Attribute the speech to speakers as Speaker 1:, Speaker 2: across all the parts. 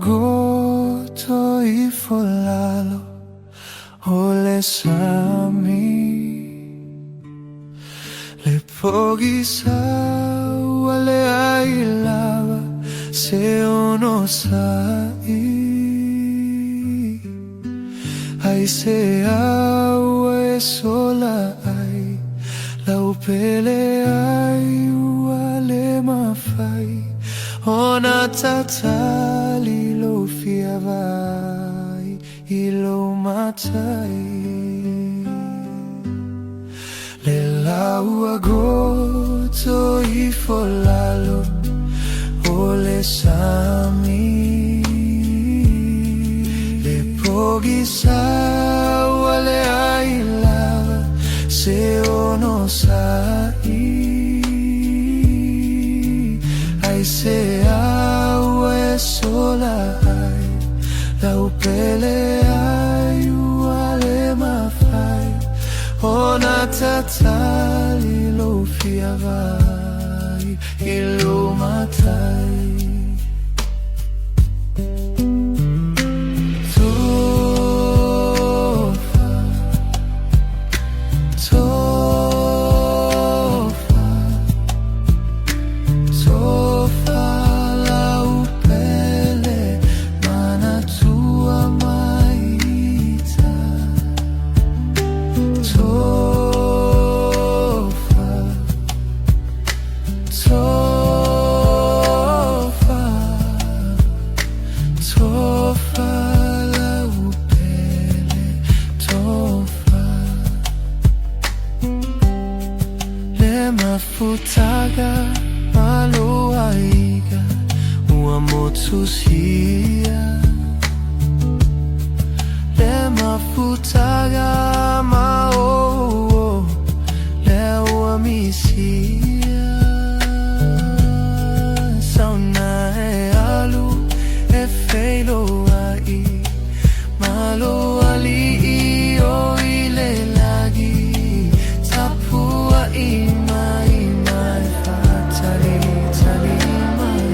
Speaker 1: goto ifo lalo o le sami. Le pogisa ua leai lava se onosa'i. Aisea ua e sola ai lau pele ai ua le mafai ona tatali lou fia vaai i lou matai. Le lau ua goto ifo lalo o le sami. Le pogisa ua leai lava se onosa'i. Aisea ua e sola ai lau pele ai ua le mafai ona tatali lou fia vaai i lou matai. Tofa, tofa, tofa lau pele manatua mai ita. Tofa, tofa, tofa lau pele, tofa. Le mafutaga ma lou aiga ua motusia. Le mafutaga ma ou lea ua misia. Sauna e alu e feiloai ma lou alii o i le lagi. Tapuai mai ma e faatalitali mai.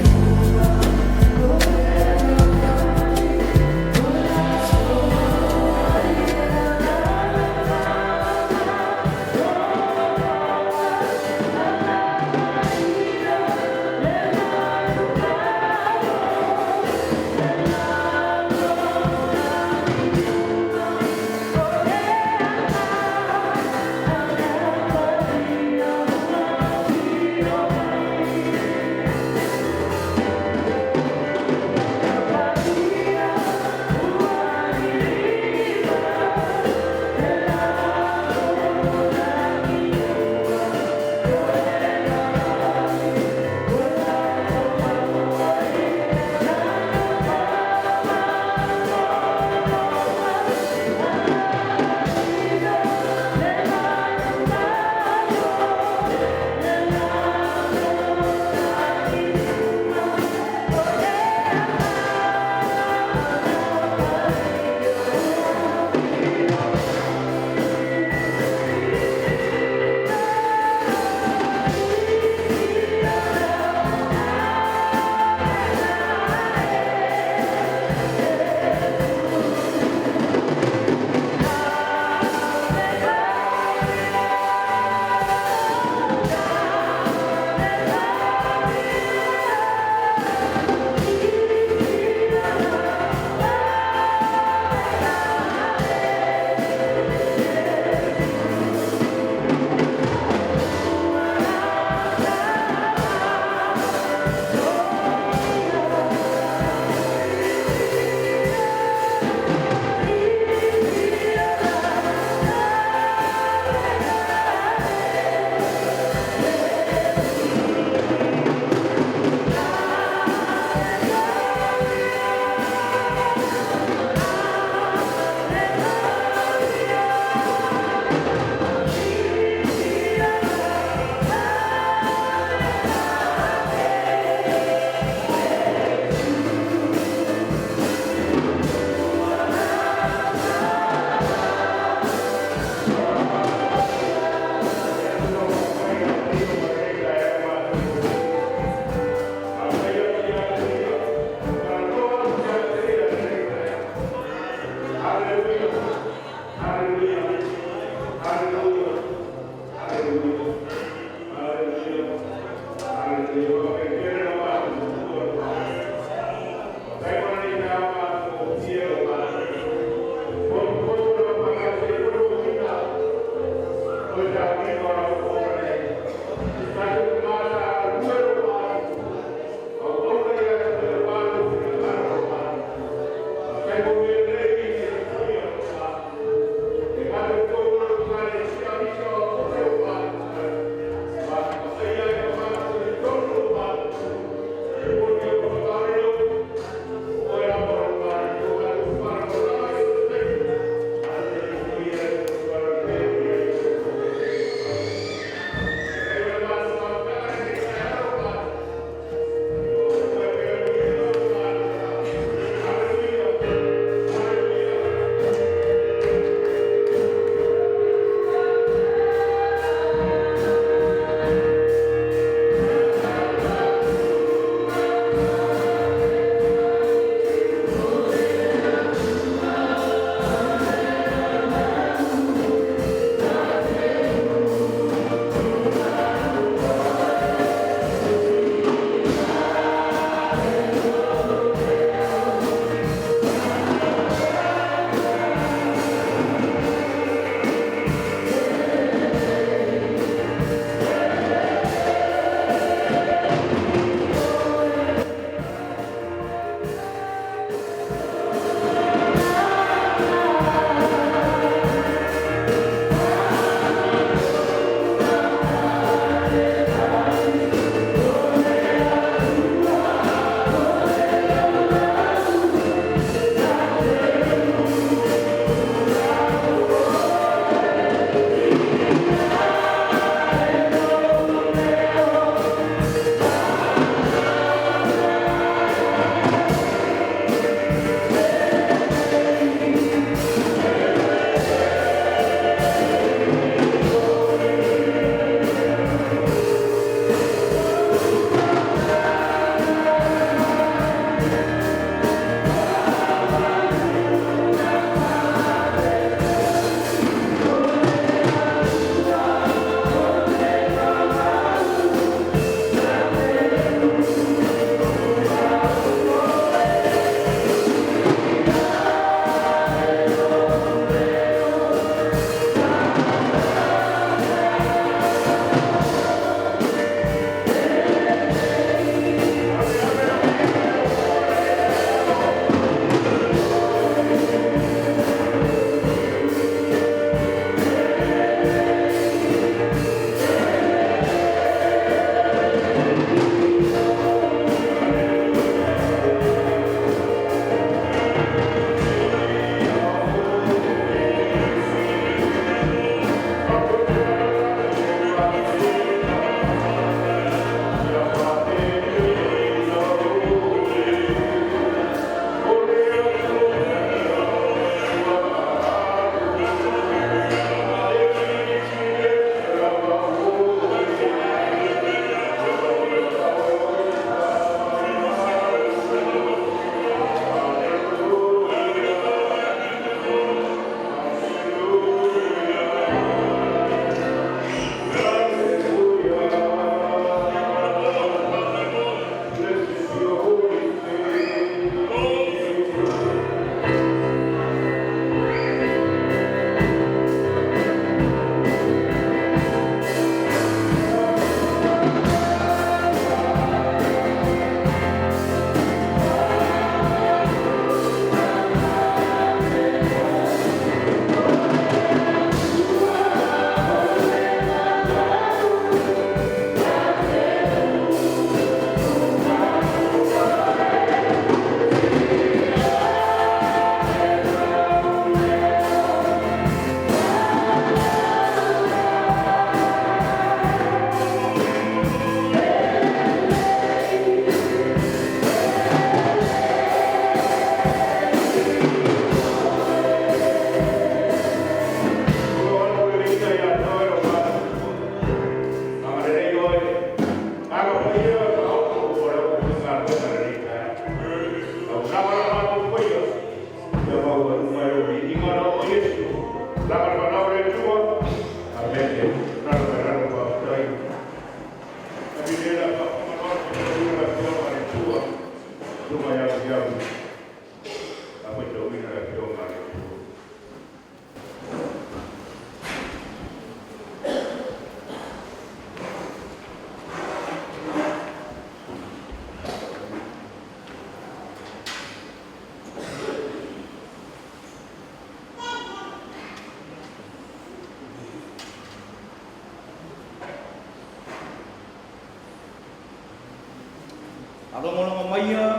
Speaker 2: Faalogologo maia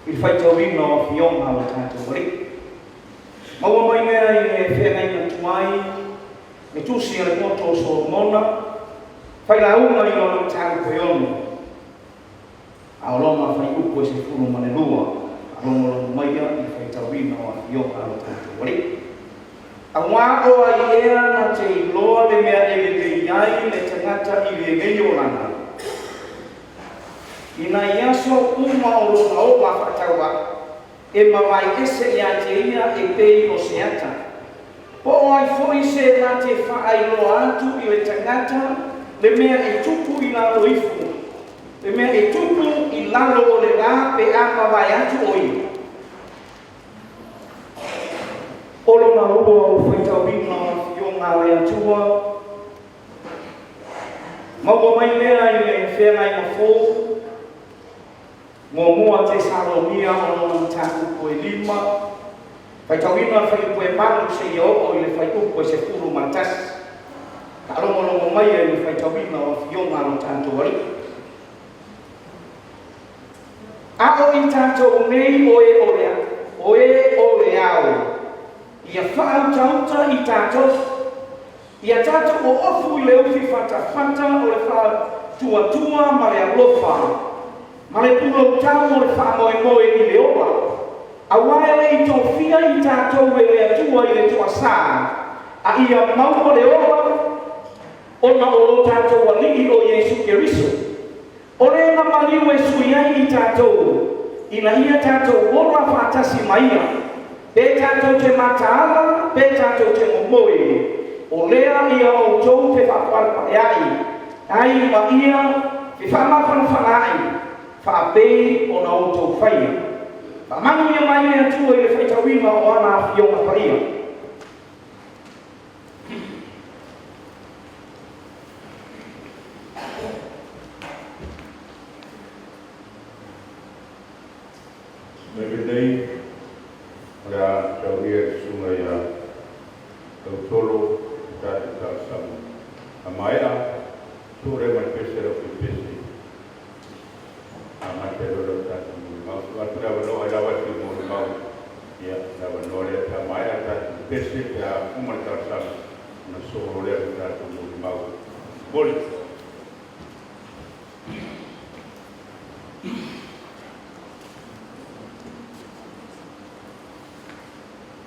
Speaker 2: i le faitauina o Afioga a lo tatou Alii. Maua mai lea i le feagaiga tuai, le tusi a le poto o Solomona, failauga i lona mataupu e 6, a o lona fuaiupu e 12. Faalogologo maia i le faitauina o Afioga a lo tatou Alii. Auā o ai ea na te iloa le mea e lelei ai le tagata i lenei olaga, i nai aso uma o lona ola faatauvaa, e mavae ese ia te ia e pei o se ata. Po o ai foi se na te faailoa atu i le tagata le mea e tupu i lalo ifo, le mea e tupu i lalo o le lā pe a mavae atu o ia? O lona lua o faitauina o Afioga a le Atua, maua mai lea i le feagaiga fou, muamua Tesalonia o lona mataupu e 5, faitauina le fuaiupu e 8 seia oo i le fuaiupu e 11. Faalogologo maia i le faitauina o Afioga a lo tatou Alii. A o i tatou nei o e o le, o e o le ao, ia faautauta i tatou, ia tatou oofu i le ufi fatafata o le faatuatua ma le alofa, ma le puloutau o le faamoemoe i le ola, auā e le i tofia i tatou e le Atua i le toasā, a ia maua le ola ona o lo tatou Alii o Iesu Keriso. O le na maliu e sui ai i tatou, ina ia tatou ola faatasi ma ia, pe tatou te mataala, pe tatou te momoe, o lea ia outou fefaapalepai ai ma ia fefaamafanafanaai, faapei ona outou faia. Faamanuia mai le Atua i le faitauina o ana Afioga Paia.
Speaker 3: Mai lenei, o le a taulia e le susuga ia Tautolo le tatou talosaga. A maea, tuu lea ma le pese a lau pese. Amata ai loa lau tatou molimau. Tuu atu le avanoa ai lava e fia molimau. Ia, le avanoa lea pe a maea le tatou pese, pe a uma le talosaga, ona soo loa lea ma tatou molimau. Momoli.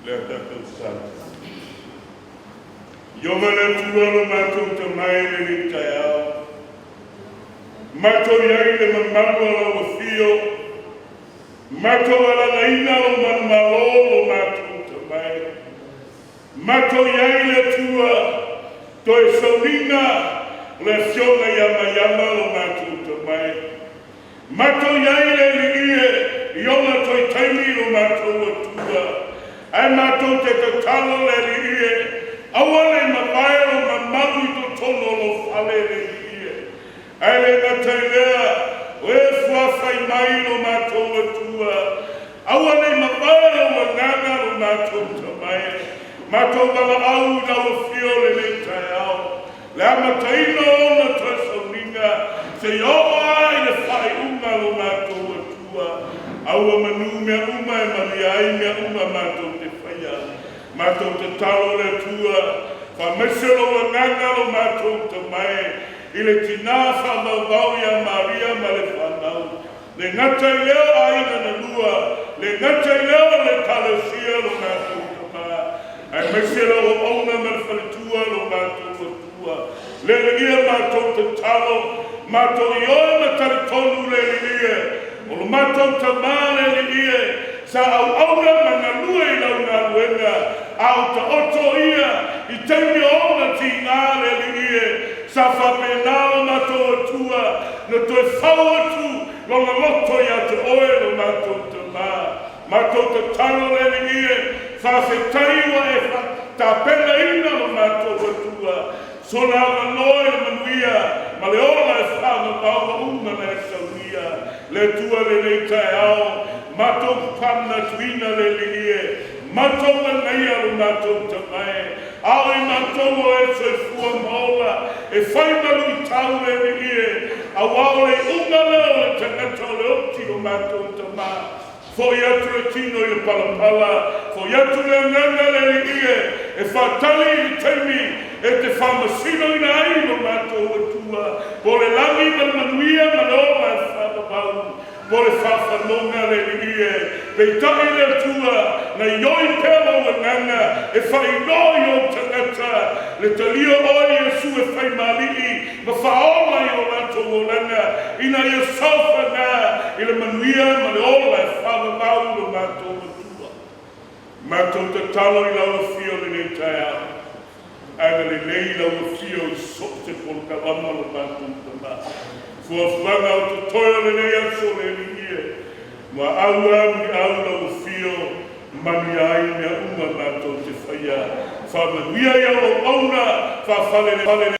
Speaker 4: Lea tatou sala. Ieova le Atua lo matou tama e lenei taeao. Matou i ai le mamalu o lau afio, matou alalaina lou manumalo lo matou tama e. Matou i ai le Atua, toe sauniga o le afioga ia Maiava lo matou tama e. Matou i ai le Alii e i ona toe taimi lo matou Atua, ae matou te tatalo le Alii e, aua ne i mavae lo mamalu i totonu o lou fale le Alii e. Ae le gata i lea, o e fuafai mai lo matou Atua, aua ne i mavae lou agaga lo matou tama e. Matou valaau i lau afio lenei taeao, Le amataina o ona toe sauniga, seia oo lava i le faaiuga a lo matou Atua, a ua manu mea uma e malia ai mea uma matou te faia. Matou tatalo le Atua, faamaise lou agaga lo matou tama e, i le tina faavauvau ia Maria ma le fanau, Le gata i lea o aiga na lua, le gata i lea o le Ekalesia lo matou Tama, aemaise lau auauna ma le faletua lo matou Atua. Le Alii e matou tatalo, matou ioe ma talitonu le Alii e, o lo matou Tama le Alii e, sa auauna ma galue i lau galuega, a o taoto ia i taimi o ona tiga le Alii e, sa faapena lo matou Atua na toe fau atu lona loto ia te oe lo matou Tama. Matou tatalo le Alii e, faafetai ua e tapenaina lo matou Atua, sona avanoa i le manuia ma le ola e faavavau ua uma na e saunia. Le Atua lenei taeao, matou faamanatuina le Alii e, matou manaia lo matou Tama e, A o i matou o e soifua ma ola, e fai ma luitau le Alii e, auā o le iuga lea o le tagata o le matou Tamā. Fo'i atu le tino i le palapala, fo'i atu le agaga le Alii e, e faatali i le taimi e te faamasinoina ai lo matou Atua, po le lagi ma le manuia ma le ola e faavavau, po le faafanoga le Alii e. Peitai le Atua, gaioi pea lou agaga e faailoa i ou tagata le talia o oe Iesu e fai ma Alii ma Faaola i o latou olaga, ina ia saofaga i le manuia ma le ola e faavavau lo matou Atua. Matou tatalo i lau Afio lenei taeao, agalelei i lau Afio i so o se polokalama lo matou Tamā. Fuafuaga o totoe o lenei aso le Alii e, muaau a muliau lau Afio, manuia ai mea uma matou te faia. Faamanuia i au auauna, faafalelemalu.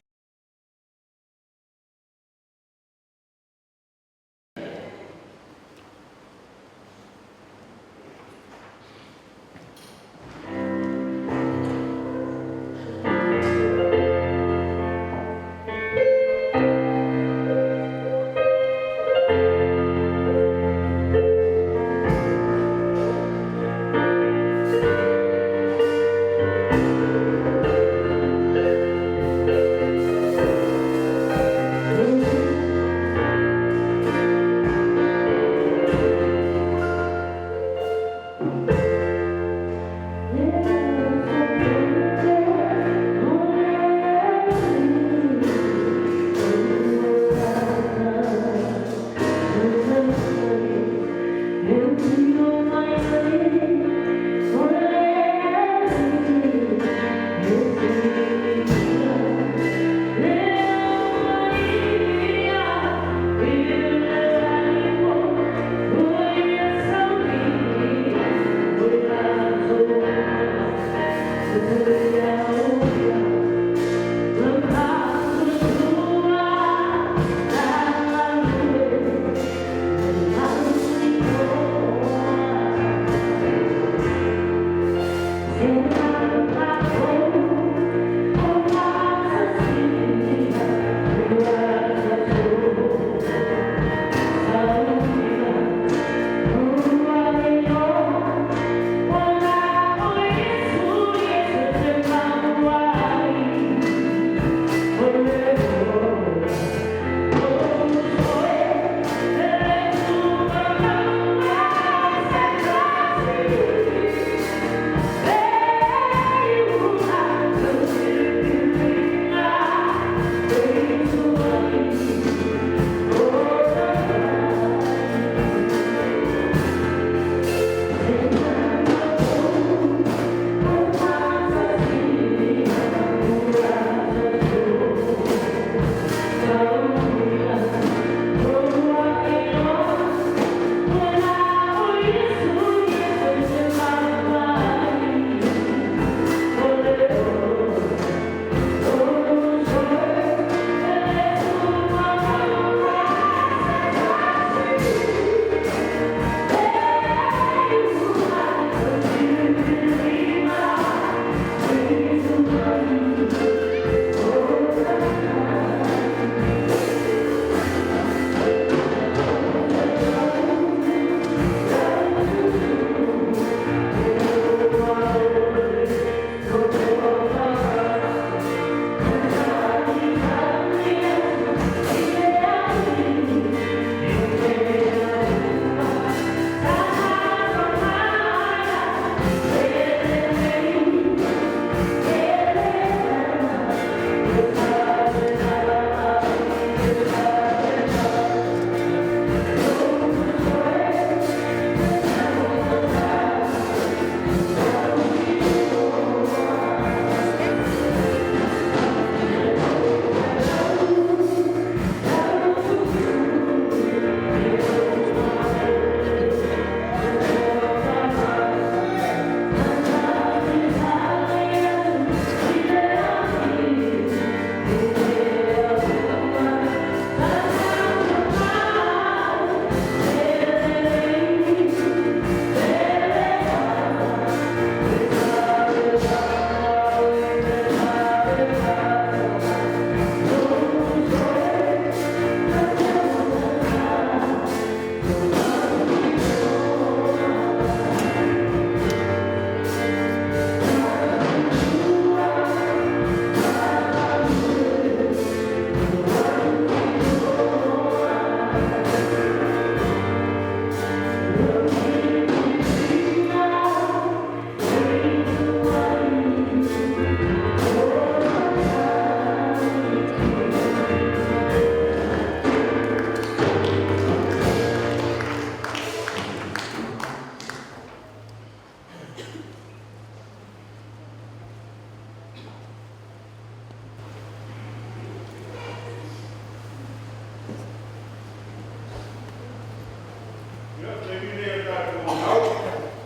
Speaker 3: Ia, taimi lenei o le tatou ao,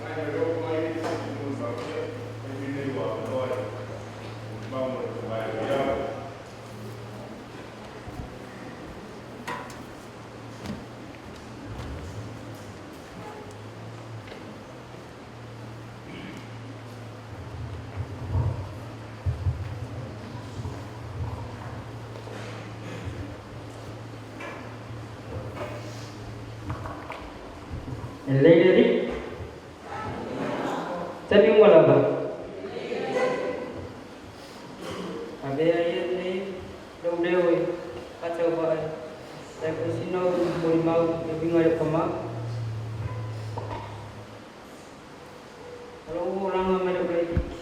Speaker 3: nai na leo mai i se tino mau, ia, taimi lenei ua avanoa i mau ma le tamae o iau.
Speaker 5: Lelei le Alii. Taimi uma lava. Avea ia lenei lou leo e faatauvaa e tusa ai foi sina ou molimau e uiga i lau tama. O lou olaga mai lou laitiiti,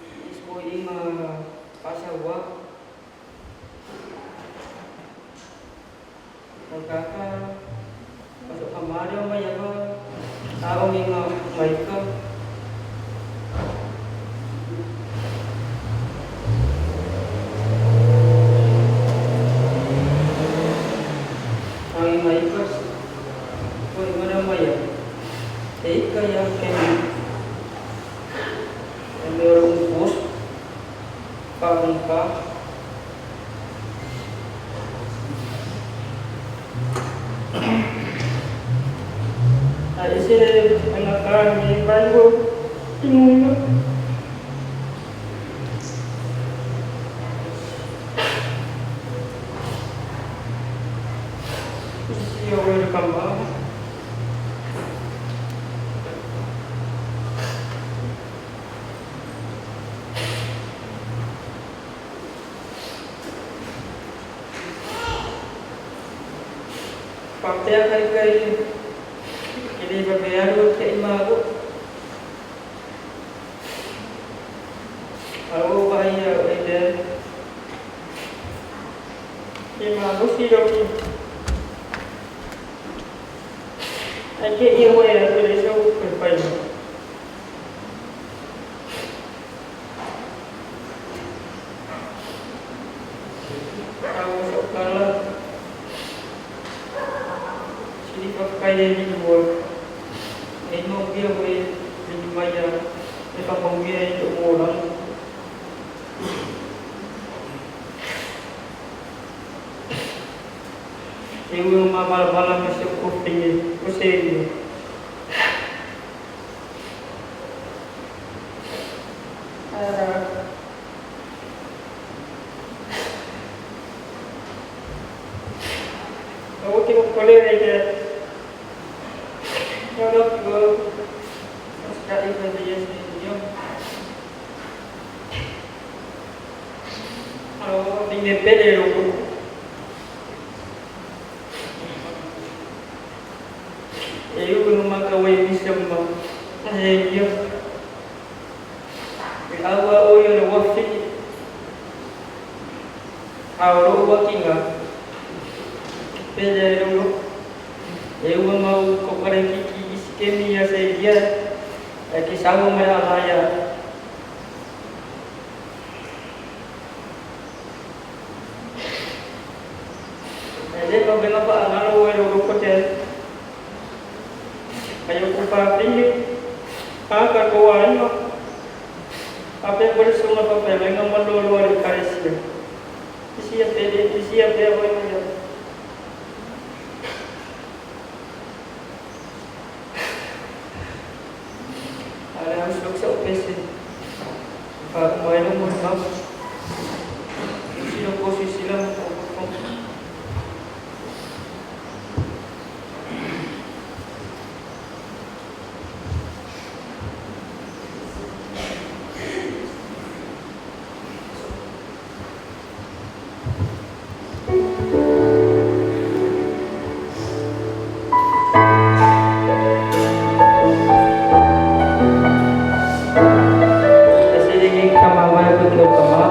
Speaker 5: i isi toeaiina faasaua, o le tagata o sou tama lea mai ava aogiga maika. Aogiga ika toeaiina lea mai ava, e ika ia kemi e mea o lou upu oso, faagugā. Ae ese le faigata i lenei vai ua timuina. Isi o le tama. Faapea kai kai e le vave alu e te i mago. A o vai ia e le i malosi loki. Ai ke ia oe a te le sau pe pai. A o sau kala. Sili whakakai e ni ua. E no pia oe ni mai a e whakamangia i te olaga. E ue o mamalabala ma se kofine o se ia. Aua te popole i te Ia lo ki o ka i ka ia se ia. Alo ni me pele lo ku. E u no maka we mi se ma. E ia. E aua o ia le wafi. A o lo wakinga. Pele lo lo. E ua mau ko kare kiki isikemi ia se ia. E ki samu me ala ia. E le pa venga pa ngalo e lo ko te. Ayo ko pa pingi. Pa ka ko ai ma. Ape bole sunga pa pe venga malo lo ari karesia. Isi ya pele, isi ya pe oi ya. Ala ang sok sa upese. Pa mai lo mo ma. Sila ko si sila mo ko. Kasi naging kamawa ko kyo kama.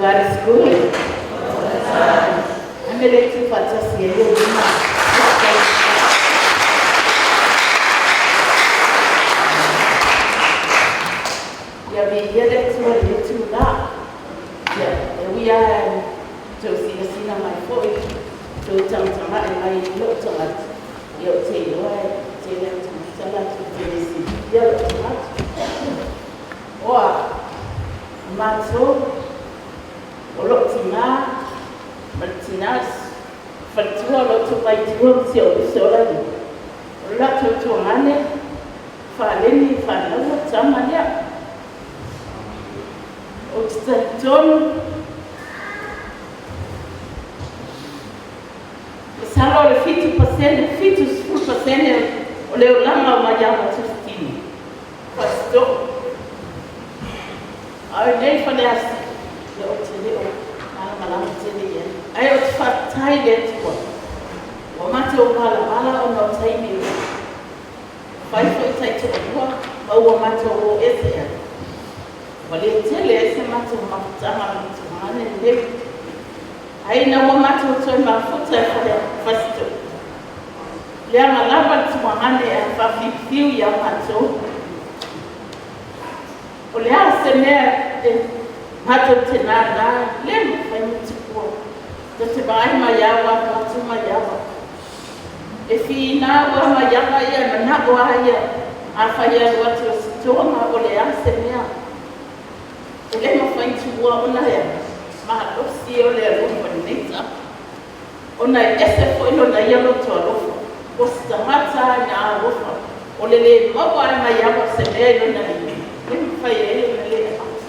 Speaker 6: God is good. All the time. Ame le tu faatasi ai ou lima. Ia viia le Atua i lenei itulā. Ia, e ui lava i tou silasila mai foi, tou tagatagai mai i lou tagata, ia ou te iloa e tele au tagata latou te le silafia lou tagata. O a? O matou, o lou tinā ma le tinā faletua o lo outou maitua ma si ou uso o Laulii, o le latou tuagane, Faleni Fanaua tama lea. Ou te talitonu, masalo o le 7%, 70% o le olaga o Maiava Tusitini, Fasitoo. A o inei Faleasiu, ia ou te le o malamalama tele i ai. Ae ou te faafetai i le Atua, ua matou malamalama ona o taimi ua fai foi taitoalua ma ua matou o ese ai. Ua le tele ai se matou mafutaga ma le tuagane lenei. Ae ina ua matou toe mafuta e fale Fasitoo, leaga lava le tuagane ae faafiufiu ia matou. O le a se mea e matou te nānā, le mafai ona tuua. Ta te vaai maiau atu atu maiava. E fīnā ua maiava ia e manao a ia afai e alu atu o se toga o le a se mea. E le mafai ona tuua ona e malosi o le alofa i lenei tama. Ona e ese foi lona ia loto alofa. O se tagata ina alofa. O le le maua ai maiava o se mea i lona lima, le mafai ai ona le avatu.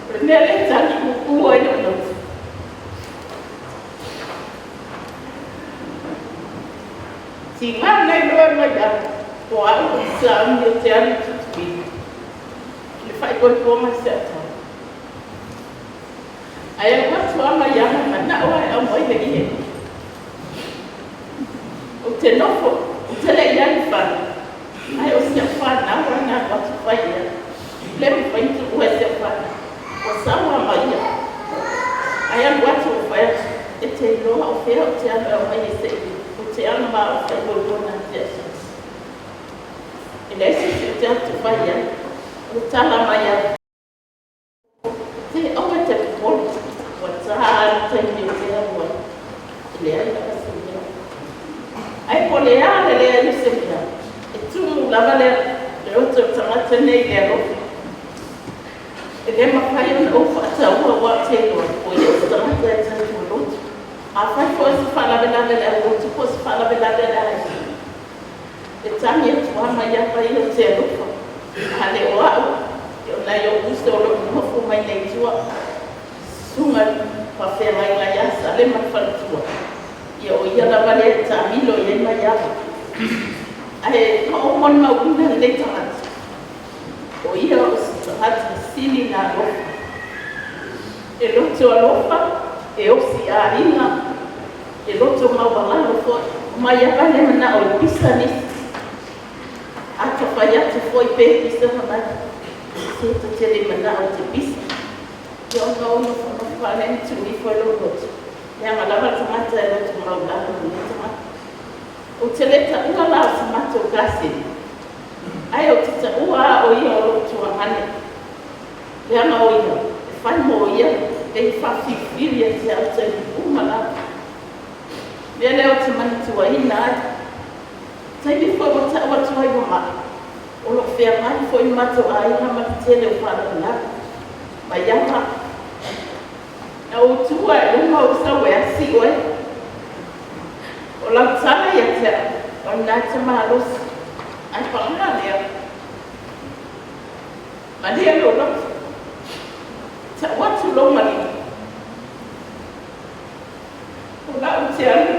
Speaker 6: O le mea lea e tagi puupuu ai lou loto. Tiga ona iloa e maiava, o au o te sauni ou te alu i Tutuila i le faaipoipoga i si au tama. Ae alu atu lava maiava, manao lava e aumai le ie. Ou te nofo, ou te le i alu i fale, ae o si au fanau lava na alu atu fai i ai. Le mafai ona tuua e si au fanau. Ua sau lava ma ia. Ae alu atu ou fai atu, e te iloa o fea ou te alu e aumai ai se ie, ou te alu ma au faaipoipoga i te asiasi. E leai se isi ou te alu atu fai i ai. O le tala mai a. Se aua e te popole, ua ta le taimi ou te alu ai, e leai lava se mea. Ae po o le a le leai o se mea, e tumu lava le loto o le tagata nei i le alofa. E le mafai ona ou faataua aua ou te iloa, o ia se tagata e tautua loto. Afai foi o se faalavelave a le aulotu po o se faalavelave a le aiga, E tagi atu lava mai ia ia ou te alofa, a le o au, o nai ou uso o lo o nofo mai nei i tua, susuga i le faafeagaiga ia Sale ma le faletua, ia o ia lava lea e taamilo i ai Maiava. Ae na ou molimauina lenei tagata, o ia o se tagata sili ona alofa. E loto alofa, e osi aiga, E loto maualalo foi. O Maiava le manao e pisa nisi. A ta fai atu foi pe pisa ma mai. Se ta te le manao e te pisa. Ia ona ou nofonofo lava lea ma tuu ifo i lou loto. Leaga lava le tagata e loto maulalo lenei tagata. Ou te le taua la o se matou kaseni. Ae ou te taua a o ia o lou tuagane. Leaga o ia, e fai mo ia, e i faafiufiu ia te au taimi uma lava. Mea lea ou te manatuaina ai. Taimi foi ua tau atu ai ua maʻi, o lo o feagai foi le matou aiga ma le tele o faalavelave. Maiava, na ou tua e luma ou sau e asi oe. O lau tala ia te au, o lena e te malosi. Ae paga lea. Malie lou loto. Tau atu lou maliu. O lau te alu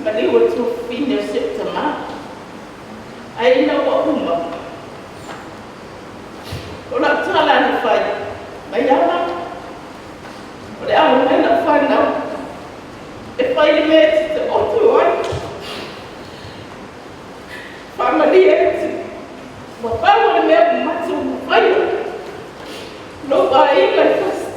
Speaker 6: maliu o tuafafine o si ou tamā. Ae ina ua uma, o lau tala na fai mai ala, o le a omai lau fanau e fai le mea e te taoto ai. Faamalie atu, ua pau o le mea ua matou faia, lou aiga i Fasitoo.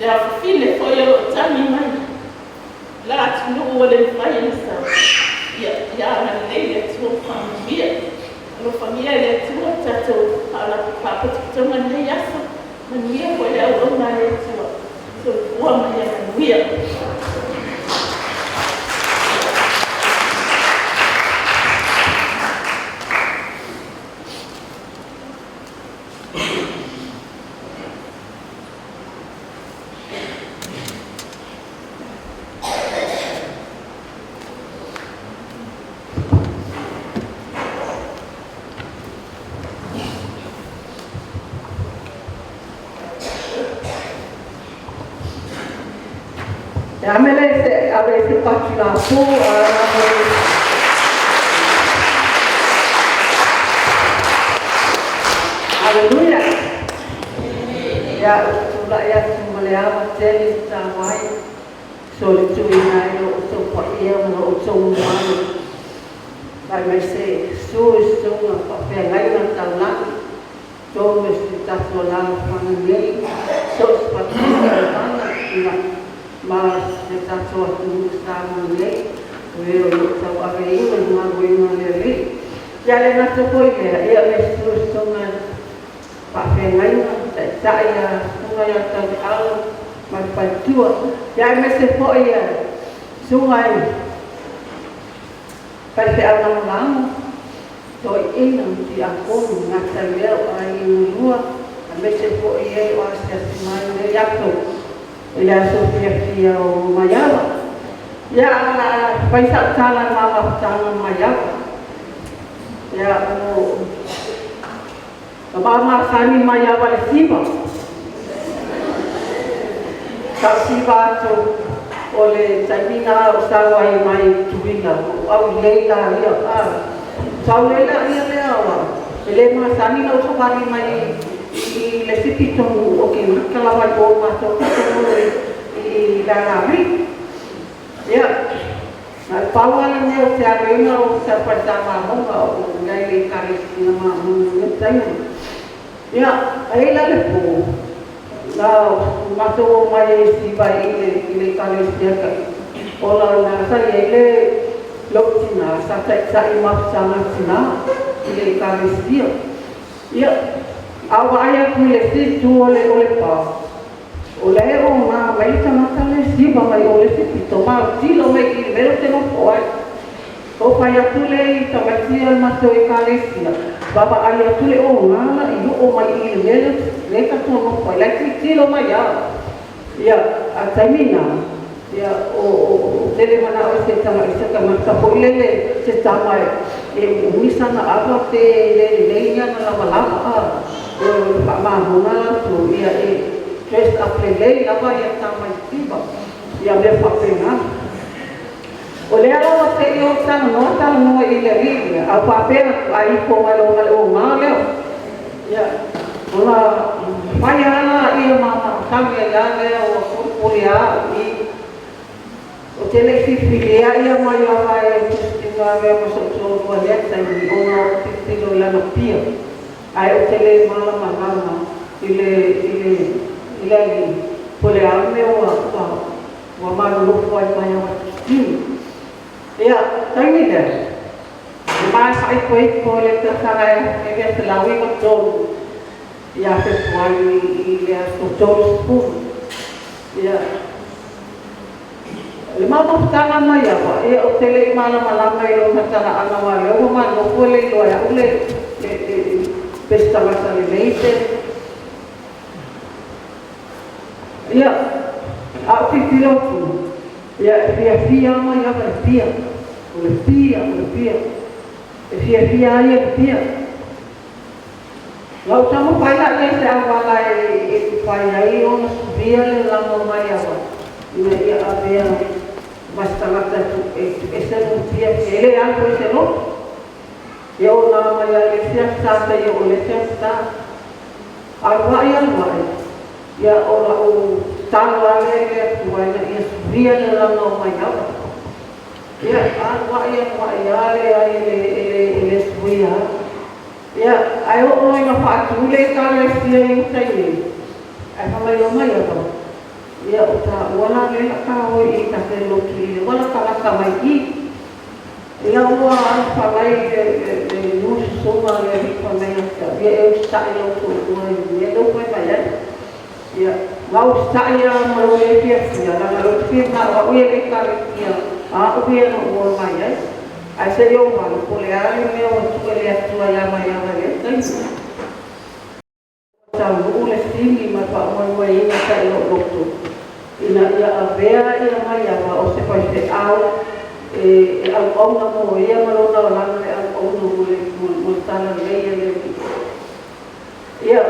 Speaker 6: Le afafine foi o loo tagi mai la atunuu ua le mafai ona sau, ia ia agalelei le Atua ma faamanuia. Alofagia e le Atua tatou faalapotopotoga i lenei aso. Manuia foi le auauna a le Atua. Soifua ma ia manuia.
Speaker 7: E amele se ave se pati la po a Hallelujah. Ia tula'i atu ma le ava tele tatau ai so le tuuina ai o outou paia ma lo outou mamalu aemaise susu i susuga faafeagaiga taulagi totonu o si o tatou alaalafaga nei, so o se fatafaitaulaga ia ma si o tatou atunuu Samoa nei, o e o lo o tauaveina le galuega a le Alii. Ia le gata foi i lea, ia le susu i susuga faafeagaiga, taitai a susuga ia Taule'alo ma le faletua, ia aemaise foi ia susuga i faifeau lagolago, toeaiina ma tiakono, gata i lea o aiga lua, aemaise foi e o asiasi mai i lenei aso i le aso fiafia o Maiava. Ia ae o le a fai sau tala i mamafutaga o Maiava. Ia o na mamasani Maiava i le siva. Sa ou siva atu o le taimi na ou sau ai mai Tutuila, ua ou aulei laia. Sa aulei laia lea o au. E le masani ona ou savali mai i le isi pitonuu o ke gata lava i o matou pitonuu i le alavai. Ia, na o le pau lava lenei o te alu ai o sa palesa mamoga o i ai le Ekalesia mamoga i lea taimi. Ia, a i la le po, na matou omai ai e siva i le Ekalesia kai ona na sa i ai le lou tinā sa ta'ita'i mafutaga tinā i le Ekalesia. Ia, a ou vaai atu i le isi itu o le o le pa, o la e ogā mai le tagata lea e siva mai o le isi pito, ma autilo mai i i le mea lea ou te nofo ai. Ou fai atu lea i tamaiti o le matou Ekalesia, vaavaai atu le ogā la i oo mai i i le mea lea tatou nofo ai, la e tilotilo mai lava. Ia, a le taimi lena, ia, o, o, ou te le manao i se tama, i se tagata foi lele, se tama e umiumi sana ava pe le lelei ni ana lavalava, a, o le faamamuna latou, ia e dress up lelei lava ia tama i siva, ia mea faapena. O lea lava se i ou talanoa talanoa i le alii lea, a faapea atu, a ifo mai loa ma le ogā lea, ia, ona fai lava lea ma tagi ai lava lea ua polipoli lava au i i. Ou te le i filifilia ia mai lava e Tusitino e avea ma so'u toalua i lea taimi ona ou tilotilo i lana pia, ae ou te le malamalama i le i le i le alii po o le a le mea ua ua ua malolofo ai mai au e Tusitino. Ia, taimi lea, e maefaipoipo i le tausaga e 1993 ia Fepuari i le aso 30. Ia, le mafutaga mai ava, ia ou te le i malamalama i lona talaaga aua o lea ua malofo e le iloa e au le le le pe se tagata lelei pe. Ia, a ou tilotilo atu, ia e fiafia mai ava i le pia. O le pia, o le pia. E fiafia ai ia le pia. Na ou taumafai la i ai se auala e mafai ai ona suia le lama mai ava ina ia avea ma se tagata e tuuese lona pia e le alu ai se loto. Ia o nā mai lava i le isi aso sa seia oo i le isi aso sa. Alu aʻe, alu aʻe, ia o la'u tatalo lava lea i le Atua ina ia suia le lama o Maiava. Ia, alu aʻe, alu aʻe, a leai e le, e le, e le suia lava. Ia, ae oo ina faatu le Ekalesia i uta i nei, ae fai mai loa Maiava, Ia, o taua la lea la ta o i ta te lotu i le wala talaka mai i. Ia ua alofa mai le nususuga le alii fai mai ia te au, ia e usitai lou toalua i le mea lea ua fai mai ai. Ia, ma usitai lava ma lou le fiafia, leaga o lea ou te fia manao au ia i le ekalesia a au ia na ou ola mai ai. Ae se i ou alu po o le a le mea ua tuu e le Atua ia mai ava i lea taimi. Ua taunuu le sini ma le faamoemoeina sa i lou loto ina ia avea ia Maiava o se faifeau e auauna mo ia ma lona olaga le auauna mo le mo le talalelei a le Alii. Ia,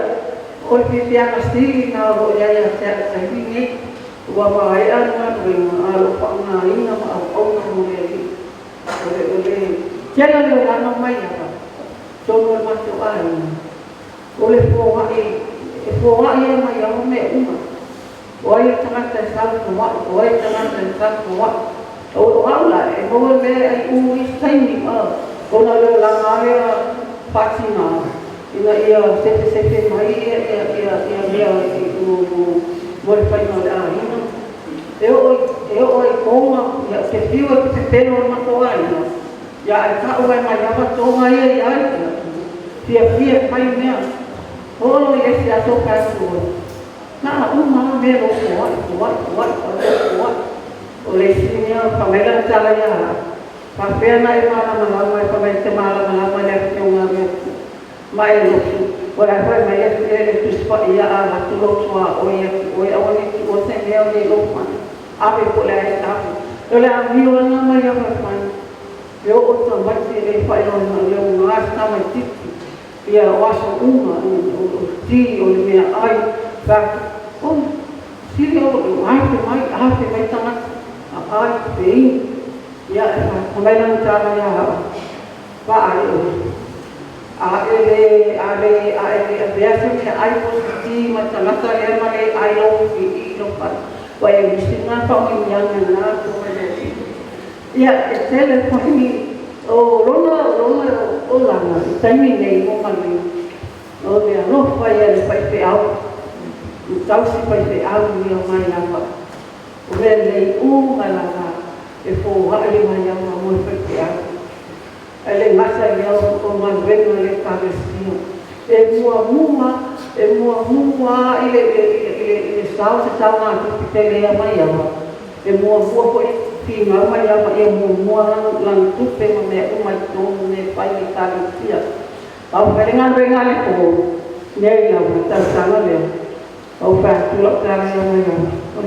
Speaker 7: o le fiafiaga sili lena o lo o i ai ia te au i le taimi lenei, ua maea le galuega a o lo o faaaogaina ma auauna mo le Alii. O le o le tele o le olaga o Maiava i totonu o le matou aiga, O le foai, e foai e mai ao mea uma. O ai le tagata e sau foai, o ai le tagata e sau foai. O, o au la, e maua le mea e ai u isi taimi, a, ona o le olaga lava lea faatina, ina ia sefe sefe mai ia, ia, ia, ia mea i, mo, mo, mo le faiga o le aiga. E oo i, e oo i toga, ia, ou te fiu e pepelo i le matou aiga, ia ae tau ai mai lava toga ia i ai, ia, fiafia e fai mea. Olo i le isi aso fai atu oe, Na a uma lava mea lou foai, foai, foai, foai, foai. O le isi mea, fai mai lana tala ia au, Faapea na e malamalama e fai mai e te malamalama i le Afioga a le Atua ma e lotu, o le a fai mai atu ea le Tusi Paia a alu atu lou tuaoi ia te oe, aua ne i tuua se mea o i ai lou fale, ave po o le a e ave. O le amio lena mai ava e fai. E oo i tamaiti e le faailoaina o le oga se tamaititi ia o aso uma o le ti o le meaai fa o sili o afe mai afe mai tagata a ai feini ia e fa mai lana tala ia au vaai oe a e le a le a e le avea se meaai po o se ti ma tagata lea ma le ai lou i i lou fale ua e misi lena faamanuiaga lena po mai le Alii. Ia, e tele foi o lona lona olaga i taimi nei mo Maliu, o le alofa ia i le faifeau, i tausi faifeau ia mai lava. O mea lelei uma lava e foai mai lava mo le faifeau. Ae le gata i lea o galuega a le Ekalesia. E muamua, e muamua i le, i le, i le, i le sao se saogatupe tele ia mai lava. E muamua foi finau mai lava ia muamua lana tupe ma mea uma i totonu mea e fai i le Ekalesia. A o fai le galuega a le po nei lava i le tausaga lea, Ou fai atu lau tala ia mai au,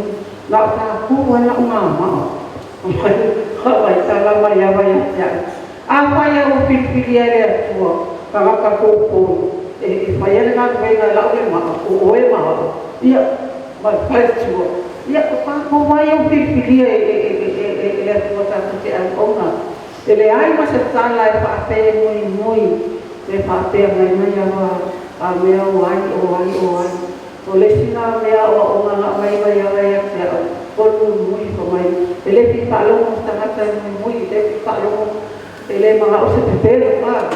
Speaker 7: na o tatou ai lau mamaa. Fai tala mai lava ia te au, Afai au ua filifilia e le Atua tagata toatolu e faia le galuega e lau le maa, o oe ma au, ia, ma le faletua, ia, o tatou ai ua filifilia e le Atua tatou te auauna. E leai ma se tala e faapea e moimoi e faapea mai mai lava a mea o ai, o ai, o ai. O le isi na mea aoaoga na aumai mai lava ia te au, o le muimui fai mai, e le fia faalogo se tagata e muimui, e le fia faalogo, e le manao se pepelo, a.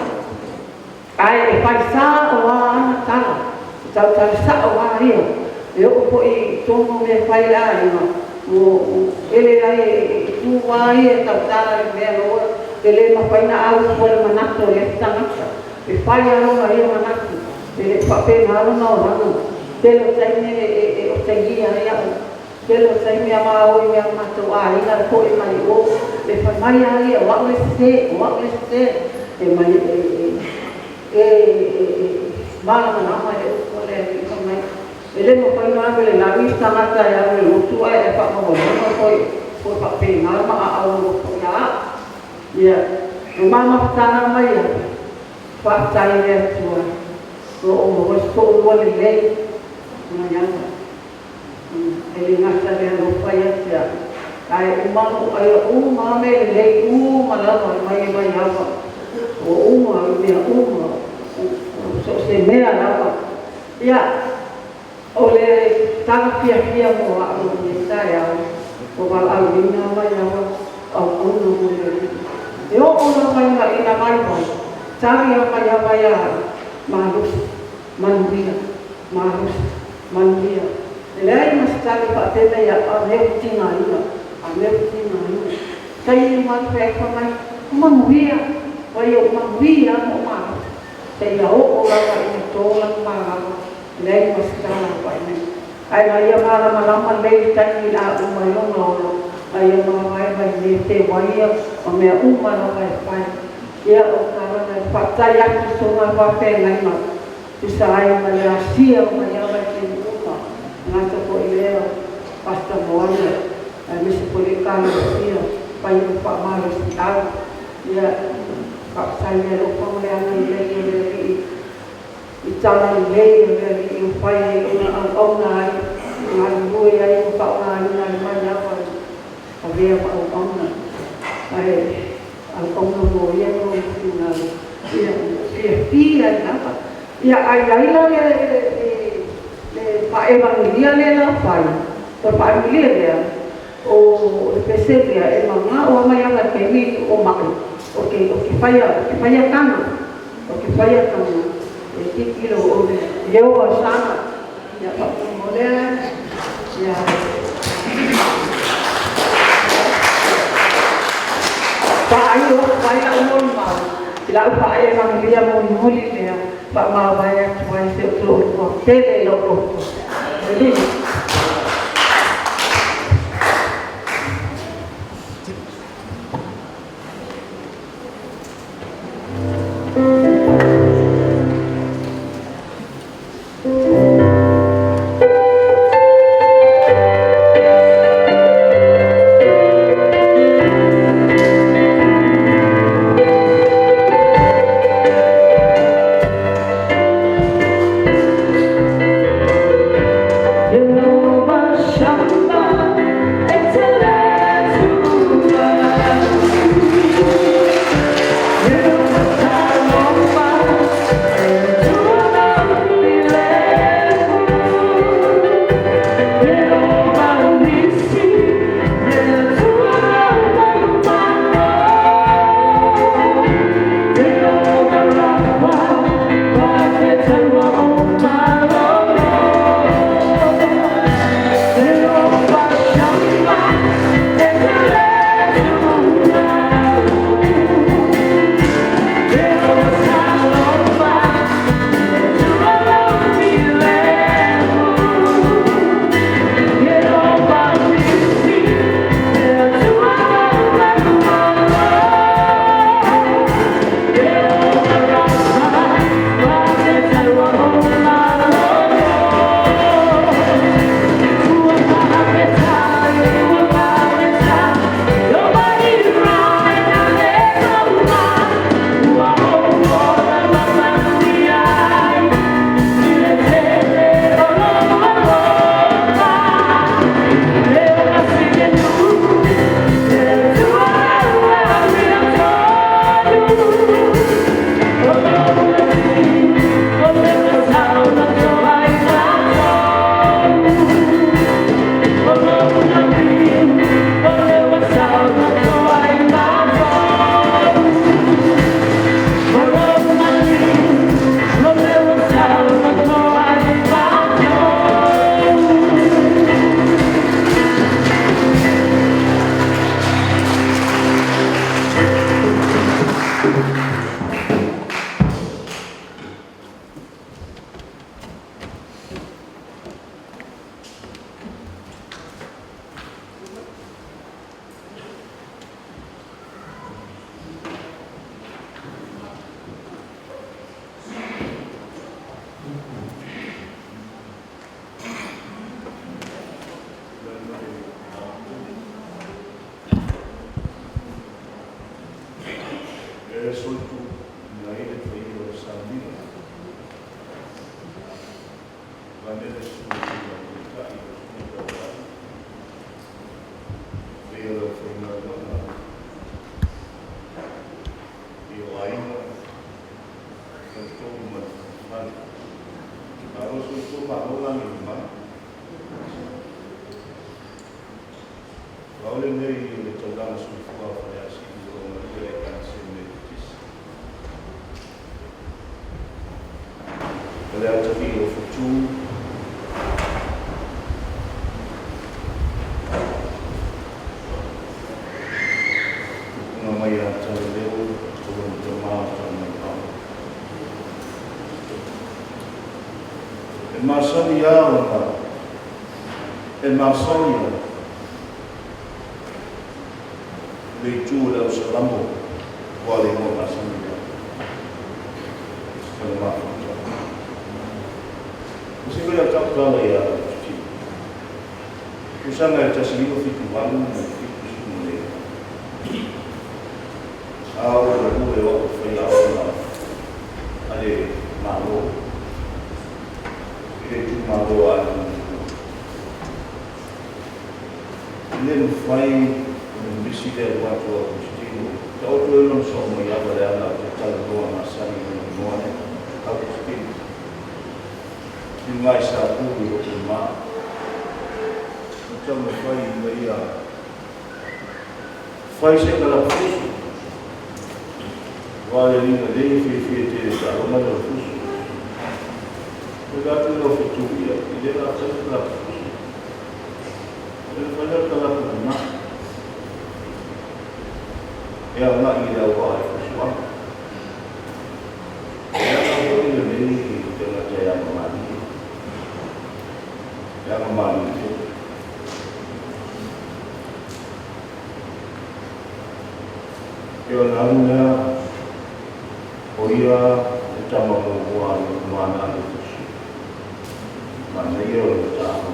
Speaker 7: Ae e fai sao lava ana tala, e tautala sao lava ia, e oo foi i totonu o mea e fai e le aiga, e leai e tu lava ia e tautala i le mea loa, e le mafai ona autu ai le manatu o lea tagata. E fai lava lona ia manatu, e le faapena lona olaga. Tele o taimi e otegia ai au, tele o taimi a ma o i mea o matou aiga e foi mai i o, e fai mai lava ia, o au le sese, o au le sese, e mai e e e malamalama i le upu a le Alii fai mai, e le mafai ona ave i le lagi se tagata e alu e lotu ae e faamaualaloga koe, koe faapena ma aao o loko ia au. Ia, o ma mafutaga mai au, faafetai i le Atua, o lo o maua se toalua lelei mai ava. E le gata i le alofa ia te au, ae uma ai uma lava mea lelei uma lava e mai e mai ava. Ua uma i mea uma, so o se mea lava. Ia, o le tala fiafia mo au i lenei taeao, ua valaauina mai lava auauna mo le Alii. E oo lava ina vaivai, tali lava mai lava ia au, malosi, manuia, malosi, manuia. E leai ma se tali faapea mai ia a mea ua tigaina, a mea ua tigaina. Tai uma atu ai fai mai, ua manuia, ua ia ua manuia lava ma ou malo. Seia oo lava ina to lana malama, e leai ma se tala o pai mai. Ae na ia malamalama lelei le taimi o le a uma ai lona ola, na ia mavae mai mea teuaia ma mea uma lava e fai. Ia, o le tala lena e faafetai atu i susuga i faafeagaiga, tusa ai ma le asia mai lava i taimi uma, e le gata foi i lea o Pastor Moana, aemaise foi le Ekalesia, fai ma faamalosiau. Ia, faafetai i le alofa ma le agalelei o le Alii i tala lelei o le Alii ua fai ai lona auauna ai, galulue ai ma faaaogaina ai mai lava i avea ma auauna. Ae auauna mo ia ma lona finagalo, ia, ua fiafia ai lava. Ia, a i ai la le, le, le faa-evagelia lea la fai, o le faa-evagelia lea, O le pese lea e manao lava mai ana i taimi o maʻi, o ke o ke faia o ke faia taga, o ke faia taga e tilotilo o le leo o sana ia faamolemole ia faaio atu ai lau molimau i lau faaevagelia mulimuli lea faamavae atu ai si ou toalua pele i lou loto.
Speaker 3: E solituina ai le paia o Samia. Vaeane le susuga i le Taitai o le Susuga Taulai, paia o le aufaigaluega i o aiga, faletolu ma le fale. Malo soifua malo lagi e mai. Ua ao lenei o le taulaga soifua o Faleasiu o lo o galue ai Ekalesia Metotisi. O le atalii o Fetu,
Speaker 8: mai ia Talaleu o lona tama o Taumaipao. E masani a ona e masani a le itu o le ausalamo ua le igoa masani lea. O le mafuta. O se mea tau tala ia Tuti. Tausaga e 1978 ma le 79. A o le galue o au faiaoga a le Malo i le itumalo a Alamanuia. E le mafai ona misi le alu atu o Agostino. Taoto ai lona soo mai ava le ala o te talanoa masani i lona igoa lea, Agostino. I ngai sa pulu i loko ma. Na taumafai ina ia fai se kalafusu. Aua le liga nei e fiafia tele taaloga le fusu. Ua ila atu lau fetu ia, i le la fai le kalafusu. E le fai le kalafu lena. E agai i le auvaa i fusuaga. E ala foi lenei tagata e agamalie. E agamalie tele. E ona alu lea, o ia le tama muamua a le mana a le fusu. Manaia o le taalo.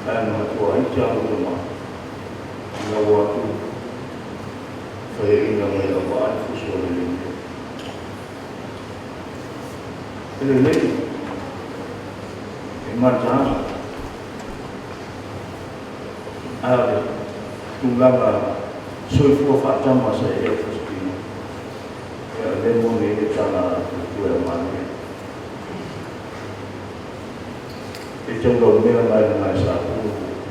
Speaker 8: Ae na matua ai te alu tama. Ina ua atu faiaina mai au vaa le fusu o le lelei. E lelei, e mataala, a o le tulaga soifua faatama sa i ai Faustino, ia o lea moni ai le tala a le Tupua ia Manuia. E taulaumea mai le gaesapu i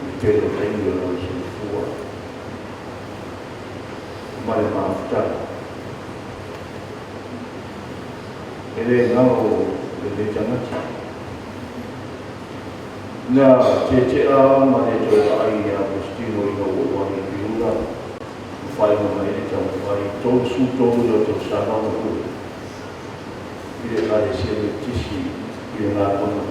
Speaker 8: le tele o taimi o lona soifua ma le mafutaga. E le galo lenei tagata. Na tetea ma le toe vaai ia Agostino ina ua ou alu i Piula ma faailoa mai le taumafai 33 lea o tausaga ona ua i le Ekalesia Metotisi i le galuega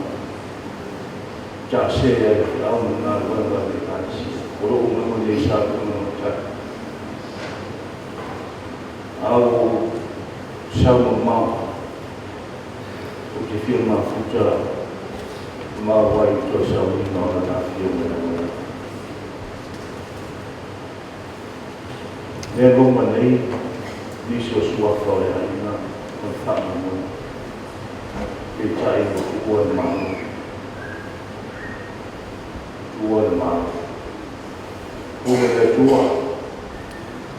Speaker 8: taase ai le feau ma le galuega a le Ekalesia. O lou umaga nei sa tuuina matai. A ua ou sau mamao, ou te fia mafuta mau ai i toe sauniga o lana afioga i lau alofa. Lea loma nei nisi o suafa o le aiga o le faamoemoe, peitai ua tuua le Malo. Tuua le Malo. Pule le Atua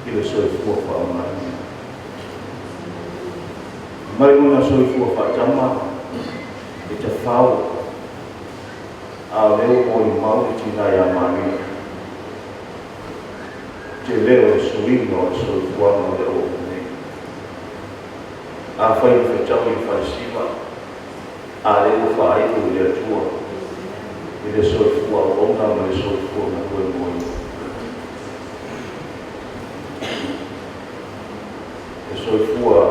Speaker 8: i le soifua faaaogaina. Mai lona soifua faatama e tafao, a o lea ua molimau le tina ia Maria. Tele o le suiga o le soifuaga o le auauna nei. Afai ua fetau i le falesiva, a lea ua faaiu i le Atua i le soifua auauna ma le soifua galue mo Ia. Le soifua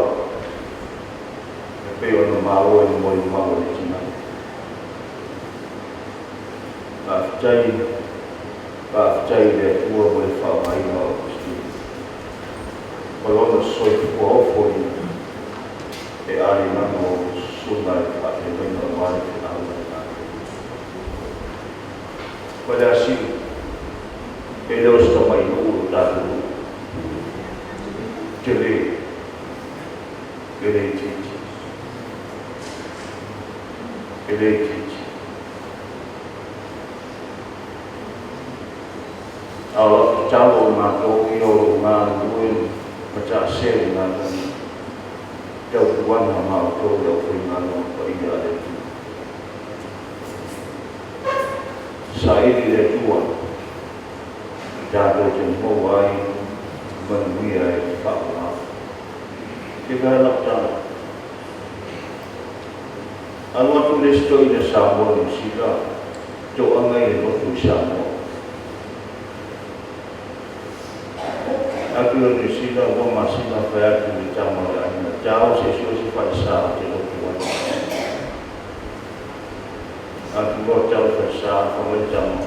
Speaker 8: e pei ona maua i le molimau a le tina. Faafetai. Faafetai i le Atua mo le faaaogaina o Agostino ma lona soifua ofoina e alilano susuga i le faafeagaiga aua le feau a le Malo. Faleasiu, e le o se tamai nuu lo tatou nuu. Tele, e le itiiti. E le itiiti. A o lau tatalo o matou ia o lo o galulue ma taase i le galuega, tautuana ma outou le aufaigaluega paia a le Atua. Saili le Atua tatou te maua ai manuia e faaoga. Ke mea lau tala? Alu atu le isi toeaina Samoa Niu Sila toaga i le lotu i Samoa. Atu i Niu Sila ua masina fai atu i le tama o le aiga, Tao se i sue se falesa ou te lotu ai. Atu loa tau i falesa, fai mai le tama,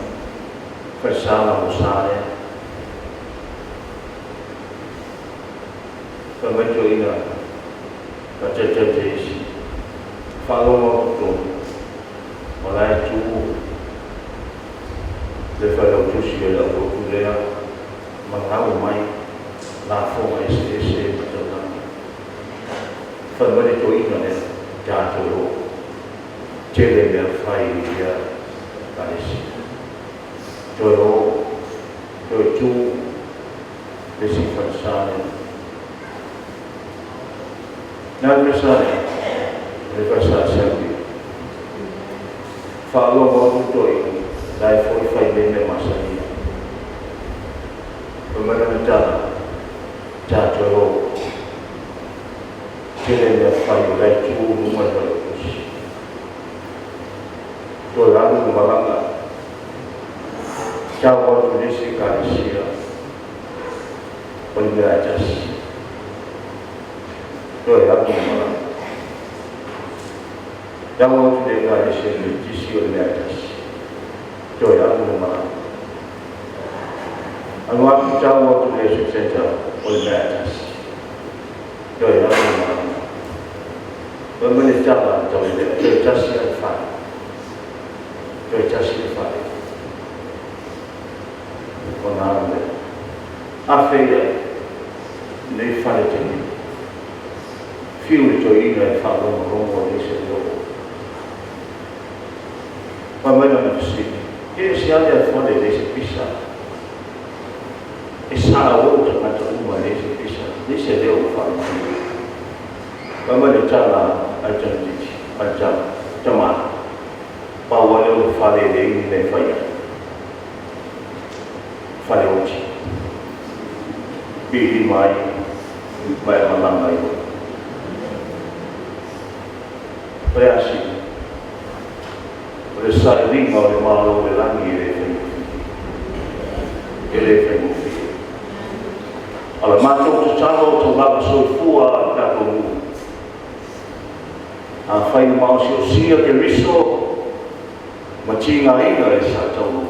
Speaker 8: Falesa lagosa lea. Fai mai toeaina faataitai teisi, Faalogo atu tonu, o la e tu le failautusi o le aulotu lea ma gau mai lafoga eseese ma taulaga. Fai mai le toeaina lea, Tatou o, tele mea fai i lea ekalesia. Toe o, toe tu le isi falesa lea. Na le falesa lea, o le falesa assembly. Faalogo atu toeaina, la e foi fai nei mea masani ai. Fai mai lana tala, tatou o, tele mea fai o la e tu i luga le failautusi. Toe alu le malaga, tau atu i le isi ekalesia, o le mea e tasi. Toe alu le malaga. Tau atu i le ekalesia Metotisi o le mea e tasi. Toe alu le malaga. Alu atu tau atu i le Worship Center o le mea e tasi. Toe alu le malaga. Fai mai le tala a le taulealea, toe tasi lava le fale. Toe tasi le fale. Ona alu lea. Afe ia lenei fale tele. Fiu le toeaina e faalogologo i se leo. Fai mai lana fesili, E ese lava lea fale e leai se pisa? E sao tagata uma e leai se pisa, leai se leo o faalogologo. Fai mai le tala a le tamaitiiti, a le tama, Tama, pau lava lea o le fale e leai ni mea e fai ai. Fale oti. Pilima ai ma e malaga ai loa. O le a sili? O le sailiga o le Malo o le lagi e le faigofie. E le faigofie. A o le matou tatalo o taulaga soifua a le tatou nuu. Afai na maosiosia Keriso ma tigaina e sa taunuu,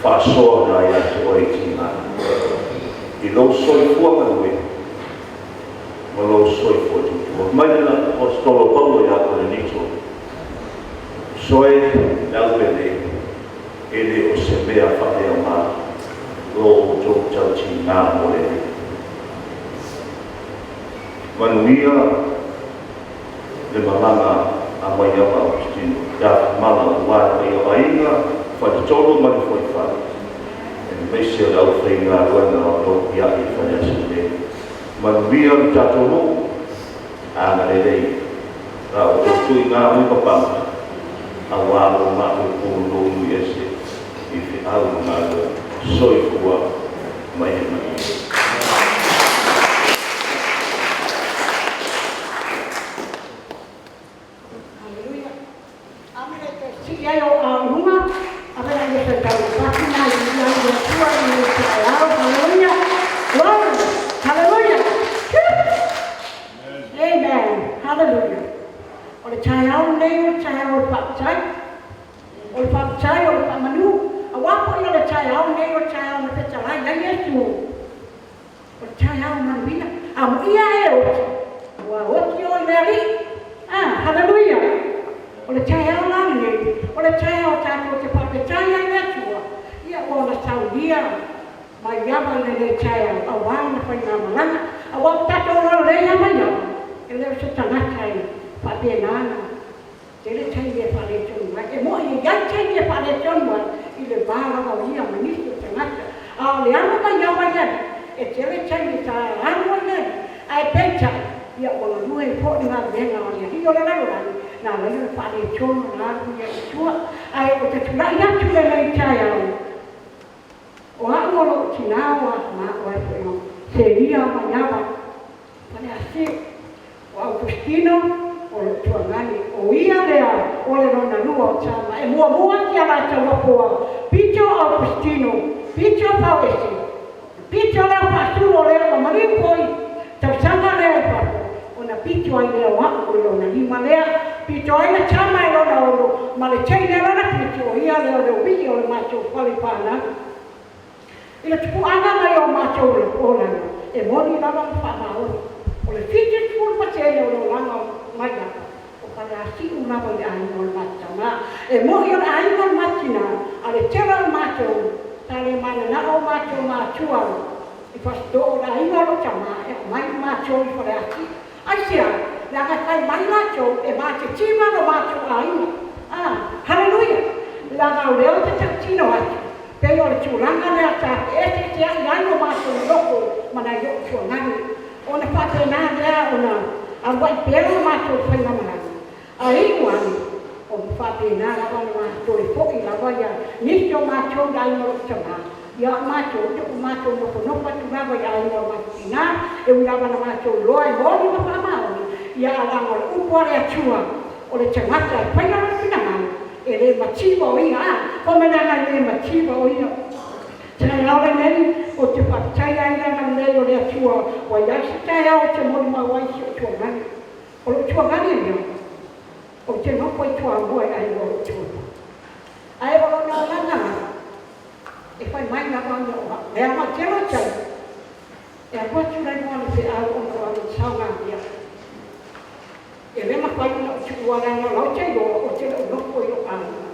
Speaker 8: faasoa na ia te oe tiga i lou soifua galue ma lou soifua tutua. Mai le Aposetolo Paulo ia Korinito, Soe le aupele, e le o se mea faaleaoga lo outou tautiga mo le Alii. Manuia le malaga a Maiava Augustino, Tafimala aua le paia o aiga, faletolu ma le foifale, aemaise o le aufaigaluega o lo o pia'i i Faleasiu nei. Manuia le tatou nuu, agalelei la outou tuiga muipapaga aua lo matou punonou ese i feau ma galuega. Soifua ma ia manuia.
Speaker 7: Haleluia. Amene e toe sii ai ou ao i luga, amene ia toe taumafati mai i ai le Atua i lenei taeao. Haleluia. Glory. Haleluia. Amen. Haleluia. O le taeao lenei o le taeao o le faafetai. O le faafetai o le faamanu. Aua foi o le taeao lenei o le taeao na fetalai ai Iesu. O le taeao manuia. Amuia e oti, ua oti oe i le Alii. Ah, haleluia! O le taeao la lenei, o le taeao tatou te faafetai ai i le Atua, ia ua ona saunia mai ava i lenei taeao aua lana faigamalaga. Aua ua tatou lololei lava mai ava, e le o se tagata e faapena na tele taimi e faaletonu ai. E moi e i ai taimi e faaletonu ai i le va lava o ia ma nisi o tagata. A o le alu mai ava i le Alii, e tele taimi sa alu ai le Alii, ae peitai, ia ua galue ai foi le galuega a le Alii o le lalolagi, na ala ai ona faaletonu ona alu ia i tua. Ae ou te tulai atu i lenei taeao, o a'u o lo'u tinā ua maua ai foi ma seia mai ava, Faleasiu, o Augustino, o lo'u tuagani, o ia lea o le lona lua o tama e muamua ki a latou apoa, Pito Augustino, Pito Fauese. Pito lea faasulu o lea ua maliu foi tausaga lea i fafo, ona pito ai lea o a'u i lona lima lea, pito ai le tama i lona ono, ma le teine lona pito, o ia lea o le uii o le matou fale fanau. I le tupuaga mai o matou olaga, e moni lava ma faamaoni, o le 70% o le olaga o Maiava, o Faleasiu lava i le aiga o le matou tamā. E mo'i o le aiga o le matou tinā, a o le tele o le matou, sa le manana'o o matou matua i Fasitoo o le aiga o lou tamā e aumai i matou i Faleasiu. Aisea? Leaga e fai mai latou e matitiva lo matou aiga. A, haleluia! Leaga o lea ou te tautino atu, pei o le tulaga lea sa feeseesea'i ai lo matou nofo ma nai o'u tuagani, ona faapena lea ona alua'i pea lo matou faigamalaga, ae iu ane, ona faapena lava ona toe fo'i lava ia nisi o matou i aiga o lo'u tamā, ia o matou, ia ua matou nofonofo atu lava i aiga o matou tinā, e ui lava na matou iloa e moni ma faamaoni, ia ae leaga o le upu a le Atua, o le tagata e faia lona finagalo, e le mativa o ia, a, fai mai leaga e le mativa o ia. Taeao lenei, ou te faafetai ai le agalelei o le Atua ua i ai se taeao ou te molimau ai i si ou tuagani. O lou tuagani lea, ou te nofo i Toamua i aiga o lou tuaga. Ae o lona olaga lava, e fai mai lava ia o au. Leaga o tele o taimi, e alu atu la i luga o le feau ona o ana saogamea. E le mafai ona ou tuua leaga o la ou te iloa ou te le o nofo i lou aiga.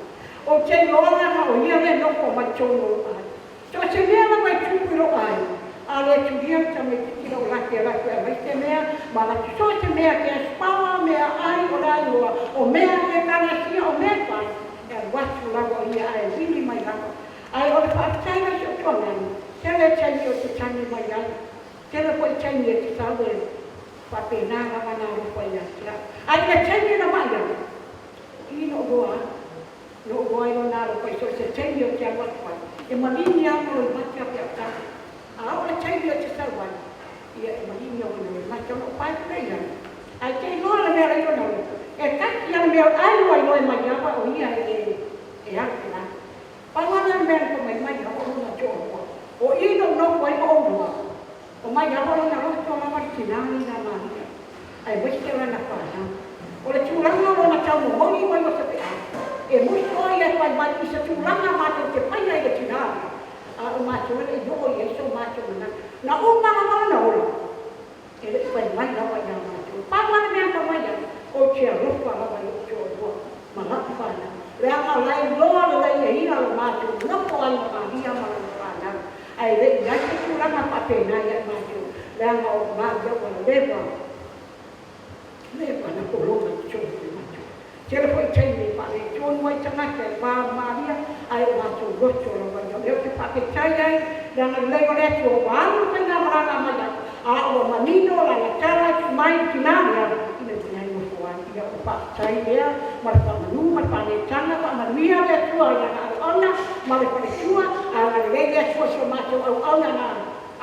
Speaker 7: Ou te iloa leaga o ia lea e nofo mai totonu o lou aiga. So o se mea lava e tupu i lou aiga, a le tulia le tamaititi lau laki e alu atu e aumai se mea ma alu atu so o se mea ke aspaoa, mea ai o le a iloa, o mea a le ekalesia, o mea e fai, e alu atu lava o ia ae vili mai lava. Ae o le faafetai la i si ou tuagani, tele taimi ou te tagi mai ai, tele foi taimi e te sau e faapena lava na alofa ia te au. Ae i le taimi na ma'i ai, o i na ou loa ai, na ou loa ai lona alofa i so o se taimi ou te alu atu ai, e maligi lava ona loimata pe a ou tagi. A oo le taimi ou te sau ai, ia e maligi ona loimata ona ou pae atu lea i ai. Ae te iloa le mea la i lona loto, e taki lava le mea o ai ua iloa e Maiava o ia e le e alu i lalo. Pau lava lea o le mea na fai mai Maiava o lona toalua. O i na ou nofo ai ma oulua, O Maiava lona loto lava le tinā nei na Maria, aemaise lana fanau. O le tulaga o lona taumomoli mai o se feau, e musu o ia e fai mai i se tulaga matou te faia i le tinā lea, a o matou e le i oo i ai so matou manatu. Na uma lava lona ola, e le i fai mai lava ia matou. Pau lava le mea na fai mai ai, ou te alofa lava i lou toalua ma la'u fanau, leaga o la e iloa lelei e ia lo matou nofo ai ma Maria ma lana fanau. Ae le i ai se tulaga faapena ia i matou, leaga o Maria ua leva, leva na pologa i totonu o le matou. Tele foi taimi e faaletonu ai tagata e va o Maria, ae o matou loto lava ia. O lea ou te faafetai ai, leaga lelei o le Atua ua alu le faigamalaga mai ai, a ua manino lana tala e tuu mai i le tina lea i le mea e nofo ai. Ia o le faafetai lea ma le faamanu ma le faaletaga, faamanuia le Atua i lana auauna ma le faletua, agalelei le Atua i si o matou auauna na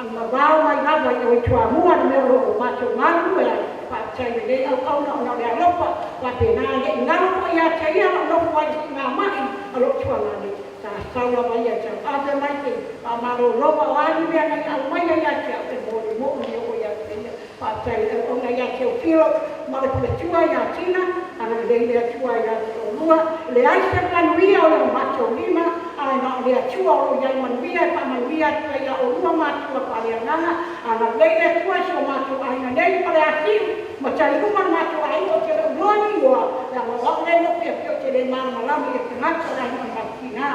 Speaker 7: agavao mai lava i o i Toamua le mea o lo o matou galulue ai. Faafetai i lenei auauna ona o le alofa faapena, e le i galo foi ia te ia lou nofo ai i siigamai a lou tuagane, sa sau lava ia e tauave mai se faamalologa o a ni mea na ia aumaia ia te au e molimoli e oo ia te ia. Faafetai i le auauna ia Teofilo ma le faletua ia Tina, agalelei le Atua ia te oulua. E leai se manuia o le matou lima, ae na o le Atua o lo o i ai manuia e faamanuia atu ai ia oulua matua faaleagaga. Agalelei le Atua i si o matou aiga nei i Faleasiu ma tai uma le matou aiga ou te le o iloa ni igoa, leaga o au lea e nofo i Apia ou te le malamalama i tagata o le aiga o le matou tina.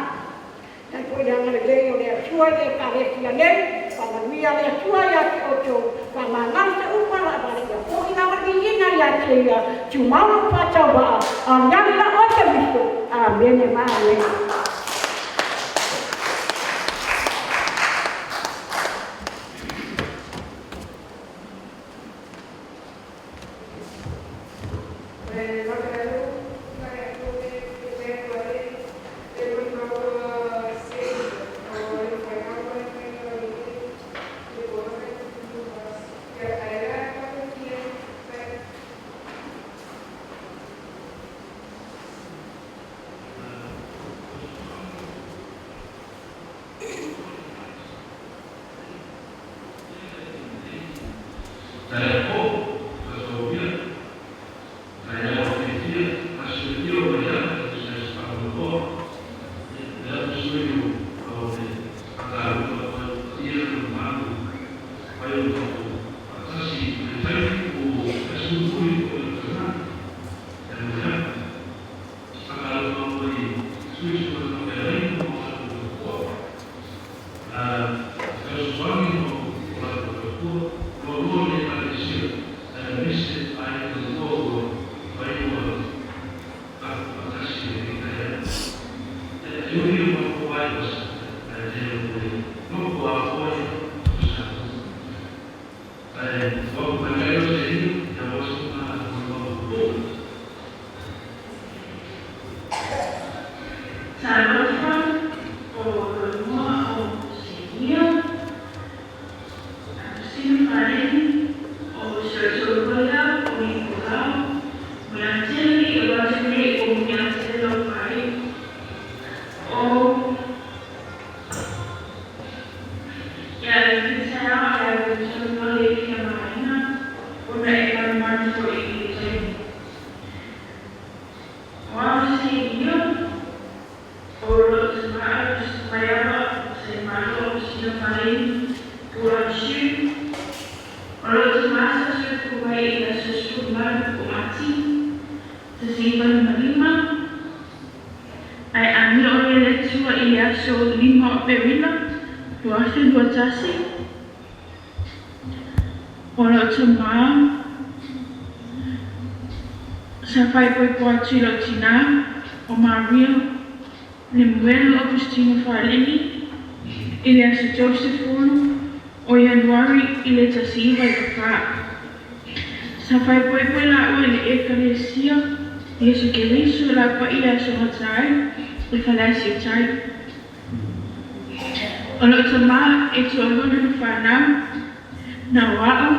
Speaker 7: Faafetai foi i le agalelei o le Atua i le Ekalesia nei. Faamanuia le Atua ia te outou. Faamagalo se upu a laavale ia foi lava le viiga ia te ia. Tumau lou faatauvaa. Aliali la oe Keriso. Amene ma amene.
Speaker 9: Talofa, o lua o Seia, Agustino Fareni, o Soitoluala, o Nicolau, Muliatele, o Vatele, o Muliatele o Pai, o ia le Fitao, ia le Toluala i Fia Maina, o na e manumanu foi i le taimi. O au Seia, o lo tamaa maiava se malo Agustino Fareni, Pulashu, o lo tamaa sa soifua mai i le aso 18 o Mati, 1955, ae amio o le Atua i le aso 5 o Aperila, 2021. O lo tamā sa faaipoipo atu i lou tinā o Maria Lemuelu Agustino Faleni i le aso 30 o Ianuari i le 1994. Sa faaipoipo laua i le Ekalesia Iesu Keriso i Lapa'i i le aso Gata ai i Faleasiutai. O lou tamā e toalua lona fanau, na o a'u,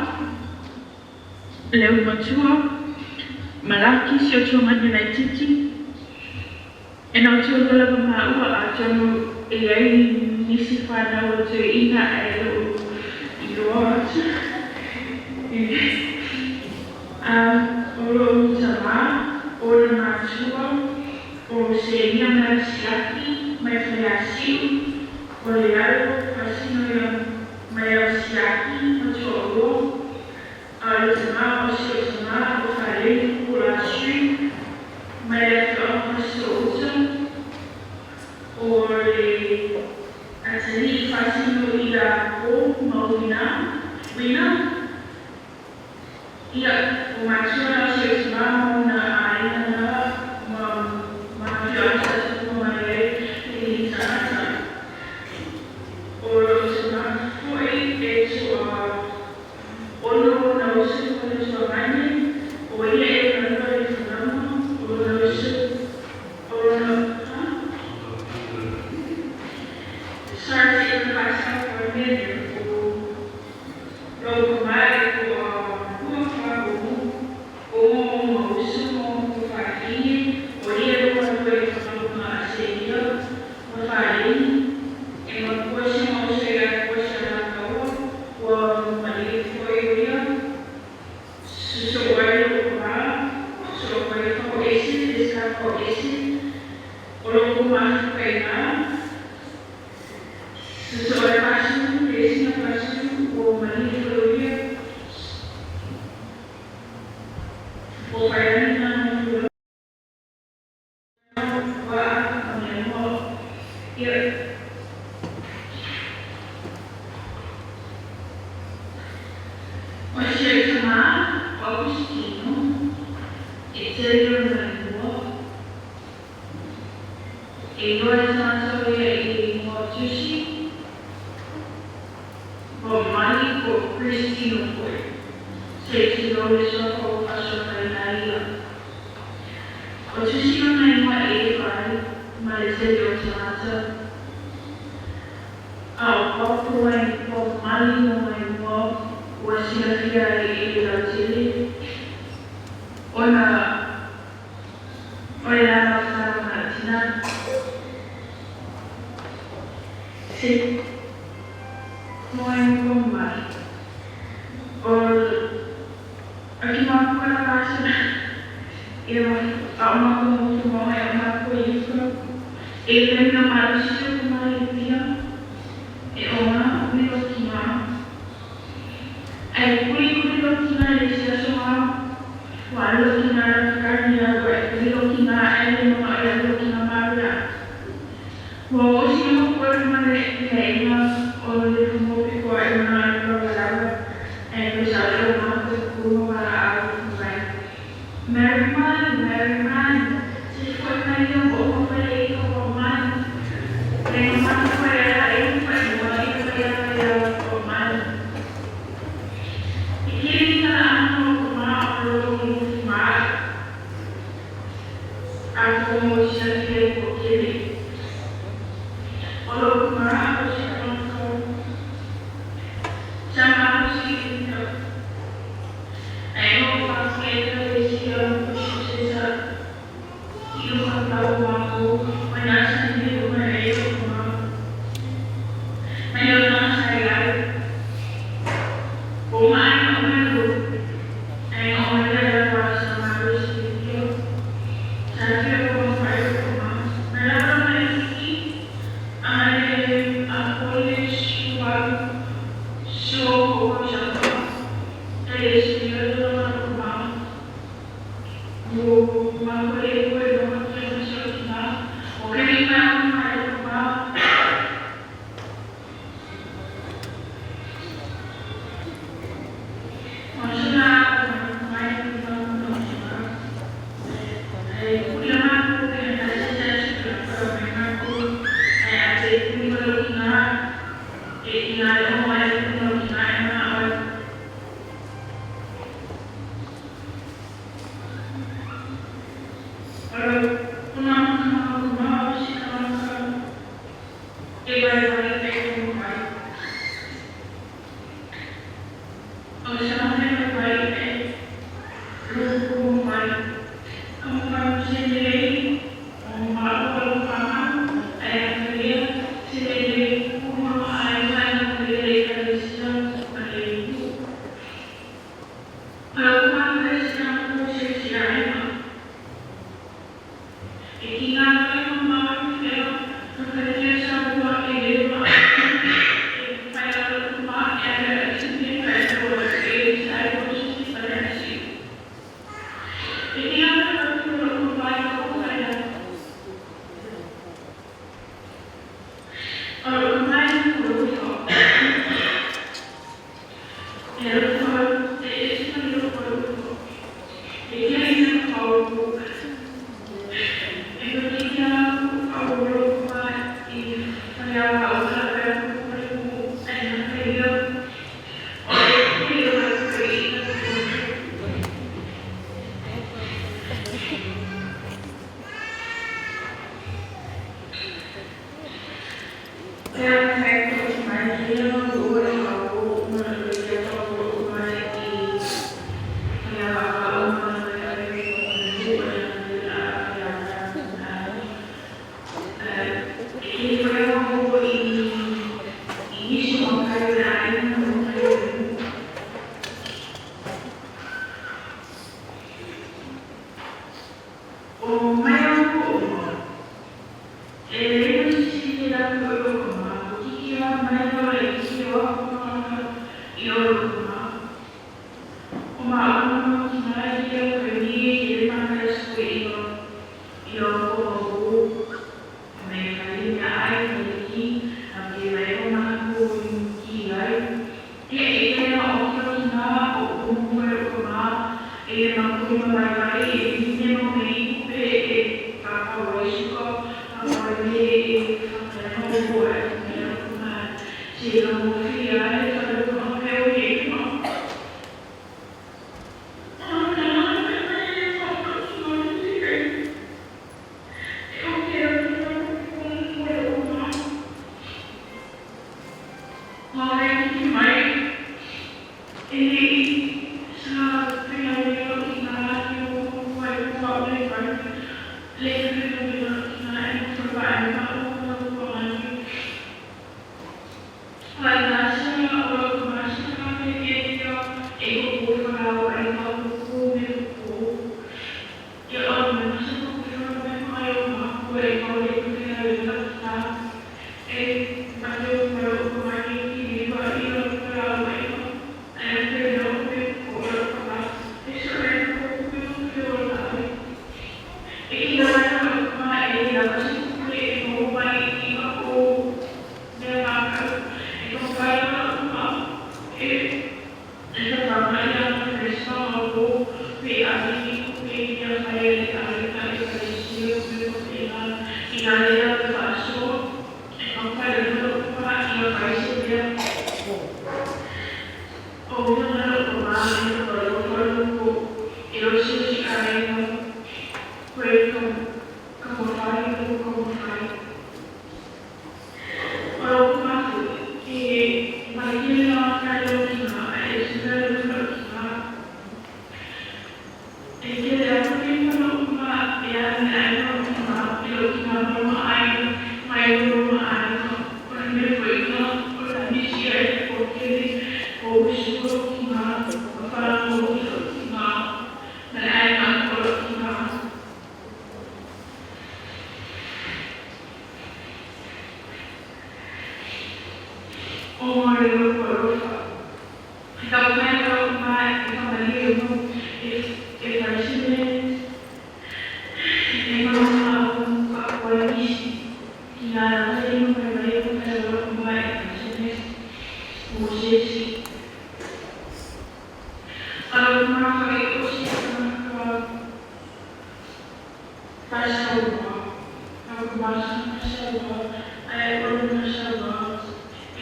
Speaker 9: le ulumatua, Malaki si o tuagani laitiiti, e na o toalua lava maua, atonu e i ai nisi fanau a toeaina ae le o iloa atu. O lou tamā, ona matua, o Seia Malasiaki mai Faleasiu, o Lealo Fasino ia mai Ausiaki Matuaʻulua, a o le tamā o si o tamā o Faleni Pulasui mai le afioaga Fasitoo-uta, o le atalii faasino ia Po ma Uina, Wina, ia, o matua na o si o tamā ma ona aiga na ma ma afioaga sa tupu mai ai lenei tagata. O lou tamā foi e toa ono ona uso ma le tuagane, o ia e lona lua le fanauga, o lona uso, o lona, ha? Sorry to interrupt for a minute. O lou tamā e toa lua faauu, o ma uso ma faaine, o ia e lona lua le fanauga a Seia ma Faleni, e makua si ona uso ia Puasalakaua, ua malie foi o ia, susou ai lou tamā, susou ai fao ese, le sa fao ese, o lou mafukaina, susou ai Pasu, le isi na Pasu, ua malie foi o ia, o Pailani na wa ma ia. O si o tamā, o Agustino, e tele ona igoa, e iloa e tagata o ia i le igoa Tusi, po o Mali po o Cristino foi, se i tulou le suafa ua faasoafaina ai ia. O Tusi lona igoa e efa ai ma le tele o tagata, a o Papo ai po o Mali lona igoa ua silafia ai e le lautele, ona o le alaalafaga a tinā. Se moe ko mai. O akimakua la masina ia a o makou motu maua e o makou i uka. E le na malosi o ka mai e pia, e o ngā uli o ki ngā. Ai kuli kuli lo ki ngā le se aso ngā, wa lo ki ngā la whakari a ua e kuli lo ki ngā ai le mga o ia lo ki ngā māria. Ua osi na mo koe ma le inga o le whamopi koa e mana ai lava lava, e ko sa le o ngā koe kuma wala au mai. Mary mai, Mary mai, se foi mai o o whare i ka mai.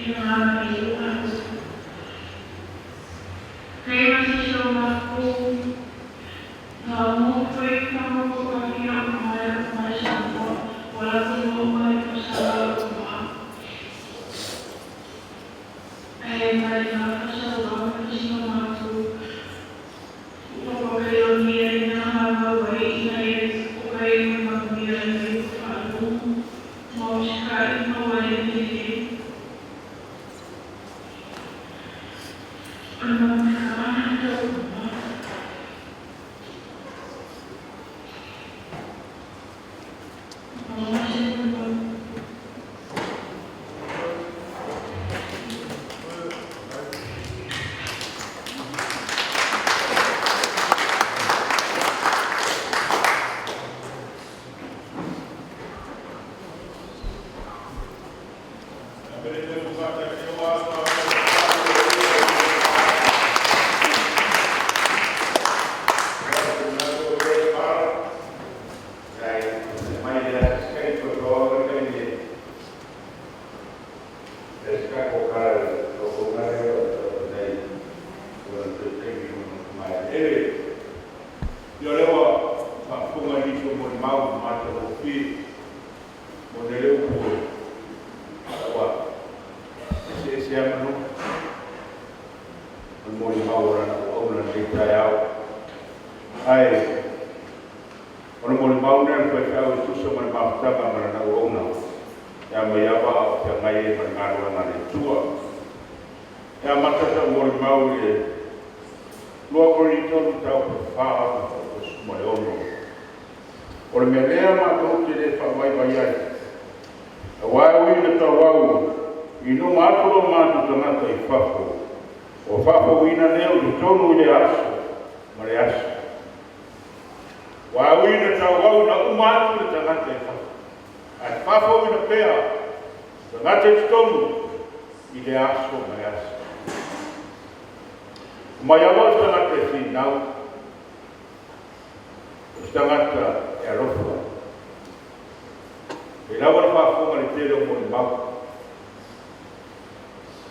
Speaker 9: E malama i lou alofa. Kai ma sisi o makou na mo foi ka mo ko ka fia o mai o mai Samoa o lakou no mai ka sala o ma ae mai na ka sala ma sisi o makou ua ko kai o ni ai na ha mau ai ina e o kai ma manuia ai mai ko whaalogo ma o sika i mau ai e hele.
Speaker 3: Ia lea ua faafofoga i nisi o molimau matagofie mo nei upu ua eseese lava manogi o le molimau o lana auauna i lenei taeao. Ae o le molimau lenei a le faifeau e tusa ma le mafutaga ma lana auauna e aumai ava a o feagai ai ma le galuega a le Atua. E amata sau molimau i le 2 Korinito mataupu e 4 mataupu e 16. O le mea lea matou te le faavaivai ai, aua e ui ina tauau i luma atu lo matou tagata i fafo, ua faafouina lea o totonu i lea aso ma le aso. Aua e ui ina tauau ina uma atu le tagata i fafo, ae faafouina pea le tagata i totonu i lea aso ma le aso. Omai ava o se tagata e finau, o se tagata e alofa. E lava le faafofoga i le tele o molimau.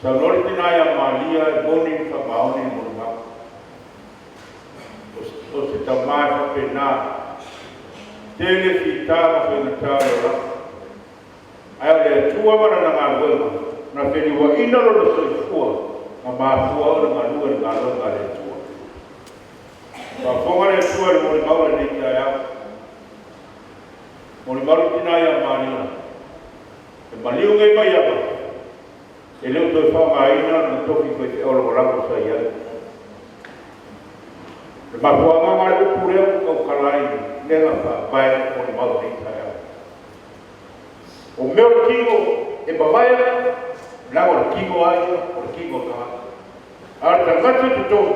Speaker 3: Saunoa le tina ia Malia e moni ma faamaoni le molimau. O se tama e faapena, tele fita ma faigata o le olaga. Ae o le Atua ma Lana galuega, na feliuaina lona soifua ma mafua ona galue i le galuega a le Atua. Faafofoga le Atua i le molimau lenei taeao. Molimau le tina ia Maria, E maliu nei mai ava, e le o toe faaaogaina lona tofi faifeau lagolago sa i ai. O le mafuaaga ma le upu lea ua tautala ai lega faavae o molimau lenei taeao. O mea o le tino e mavae atu, leaga o le tino lava ia o le tino o le tagata. A o le tagata i totonu,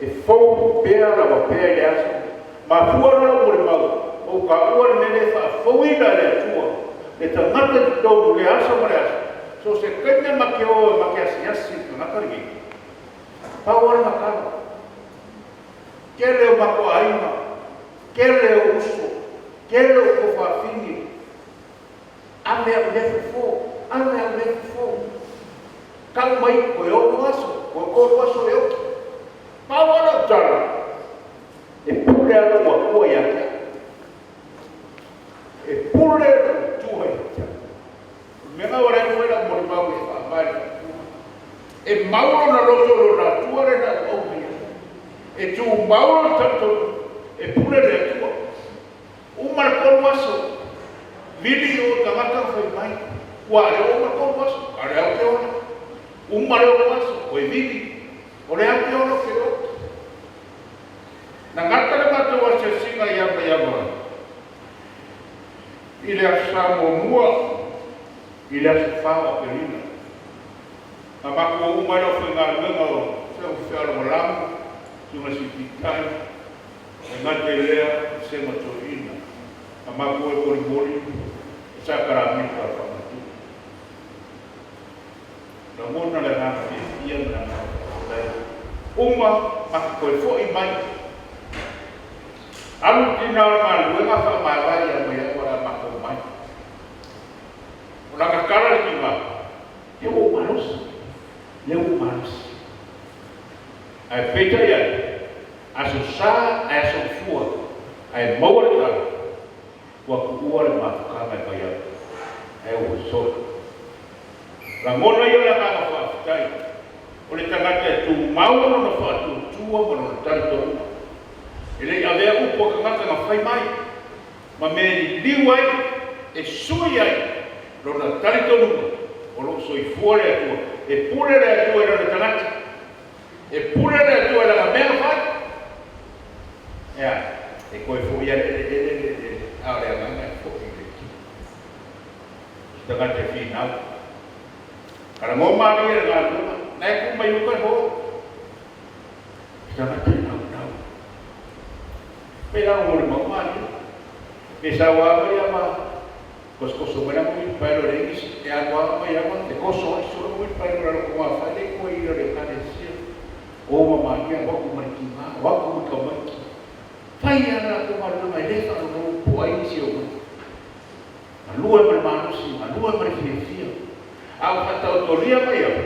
Speaker 3: e fou pea lava pea i le aso. Mafua loa lau molimau, ua ou taua le mea lea e faafouina e le Atua le tagata i totonu i le aso ma le aso. So o se taimi a ma te o e ma te asiasi i le tagata lenei, pau lava le matala. Tele o matou aiga, tele o uso, tele o tuafafine, ave au lea fofo, ave au lea fofo. Tau mai, toe ono aso, toe tolu aso e oki. Pau lava lau tala, e pule lava lou Atua ia te au. E pule lou Atua ia te au. O le mea lena ua leai foi lau molimau e faavae le faaupuga. E mau lona loto i lona Atua lena ua auina i ai. E tumau lona talitonuga, e pule le Atua. Uma le tolu aso, vili o tagata fai mai, ua ale o uma le tolu aso, a o le au te ola. Uma le ono aso, oi vili, o le au te ola o ke oki. Na gata le matou asiasiga i Amaiava i le Aso Sa muamua i le aso 4 o Aperila. Na matou o uma ai le aufaigaluega o Feau Fealogalagu, Susuga Sipitai, E gata i lea o se matoina a matou e molimoli e sakaramita o le faamatuu. Lagona le agaga fiafia ma le agaga faafetai. Uma matou toe foi mai. Alu le tina o le galuega faamaevae ia mai au o le a matou mai. O lana tala le tina, Ia ua uma. malosi, lea ua ou malosi. Ae peitai ane, aso sa ae aso gafua, ae maua le tala, ua tuua le mafutaga e mai au, ae ua soli. Lagona ia o le agaga faafetai, o le tagata e tumau lona faatuatua ma lona talitonuga. E le i avea upu a tagata na fai mai, ma mea e liliu ai, e sui ai lona talitonuga o lo o soifua le Atua. E pule le Atua i lona tagata. E pule le Atua i lana mea na fai. Ea, e toe foi lava le eleele le eleele, a o le agaga e foi i le Atua. O se tagata e finau. Talanoa malie i le galuega, na e tuu mai uka e hoa. Se tagata e naunau. Pei la o le mau malie. Pe sau lava mai ama kosokoso mai lama uilipaelo le English e alu lava mai ama e koso ai solo uilipaelo lalo ko ngā whai ko i le ekalesia. O ma malie o aku mai ki ngā, o aku mai ka mai ki. Fai ana la ko galuega e le whaalolo po ai nisi o mai. Galue ma le malosi, galue ma le fiafia. A ua faataotolia mai au,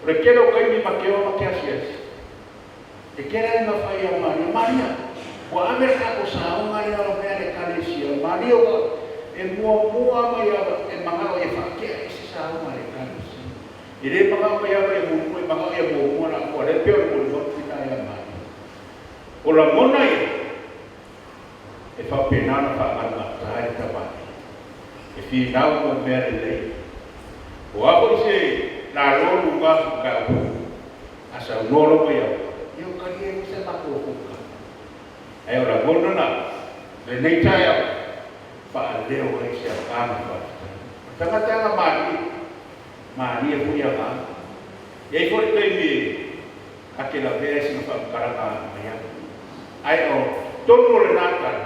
Speaker 3: o le tele o taimi ma ke oa ma ke asiasi. E tele ai na fai ia Maria, Maria, ua ave le tatou saoga lea o mea le Ekalesia. Maria ua e muamua mai ava e manao ia faatea i se saoga a le Ekalesia. E le manao mai ava ia muamua, e manao ia muamua la ua le pei o le molimau lena ia Maria. O lagona ia, e faapena ona faagalugata ai le tamalii, e finau mo mea lelei. O a foi se lalo luga fukaua, a saunoa loa mai au, ia o talia ai se matou fuka. Ae o lagona na, lenei taeao, faaleo ai se agaga faafetai. O le tagata e agamalie, malie foi agaga. E i ai foi le taimi e ake lavea ai sina faamatalaga mai au. Ae o totonu o lena tala,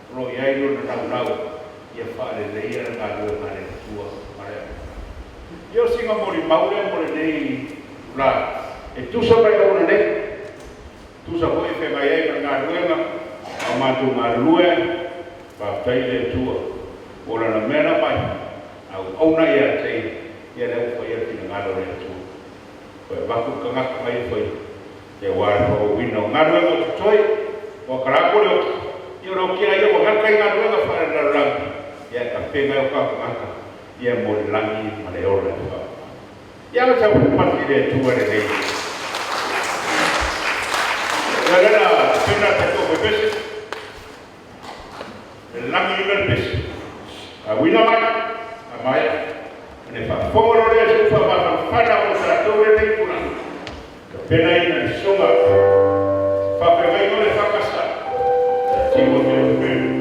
Speaker 3: o lo o i ai lona naunau ia faaleleia le galuega a le Atua ma le auaunaga. Ia o sina molimau lea mo lenei itula e tusa ma le auauna nei, tusa foi e feagai ai ma le galuega a o matou galulue ai. Faafetai i le Atua mo lana mea na mai, a auauna ia te ia, ia lea ua faia le finagalo o le Atua. Toe avatu le tagata mai e fai ia aua le faaauauina o galuega o totoe, ua kalako le oki, ia o le oki lava ia ua gata i galuega faalelalolagi, ia e tapena ai o tatou tagata ia mo le lagi ma le ola e faapapa. Ia ave sau pasi i le Atua lenei. Ia lea la tapena le tatou pepese, le lagi ina le pese. A uina mai, a maea, ona e faafofoga loa lea i se upu faamafanafana mo tatou lenei tulaga. Tapenaina le soga faafeagaiga o le fakasa ia Timotheo Pele.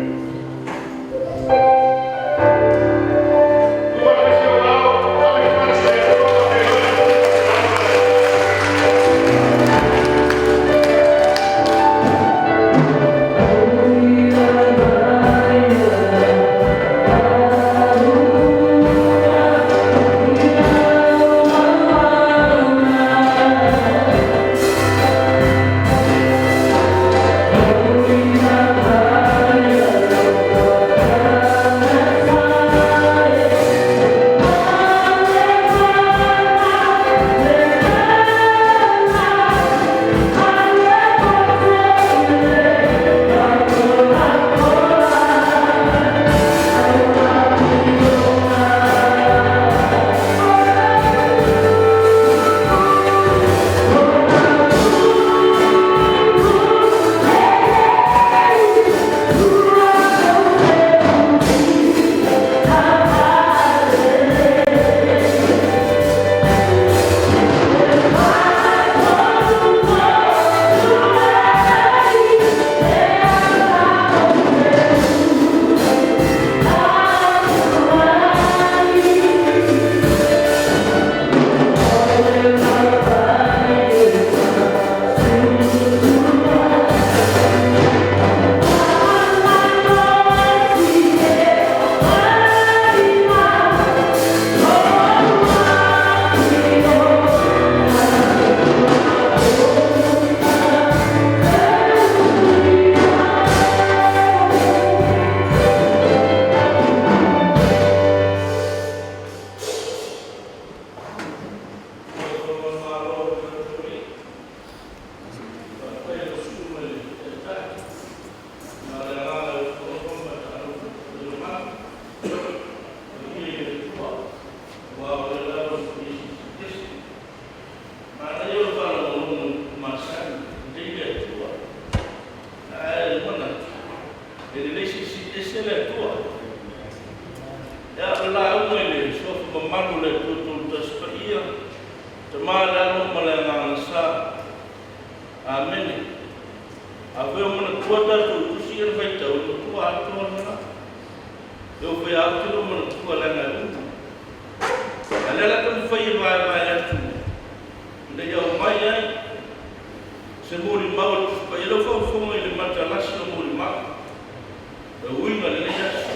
Speaker 4: Mamalu o le Atua Toatasi Paia, Tama le Alo ma le Agaga Sa. Amene. Afai o manatua tatou tusi ia na faitau, e matua atoa lena. E oo foi a au te le o manatua leaga e uma. A o lea o le a taumafai e vaevae atu ina ia aumai ai se molimau a le Tusi Paia. Lea ua faafofoga i le matalasi o molimau e uiga i lenei aso.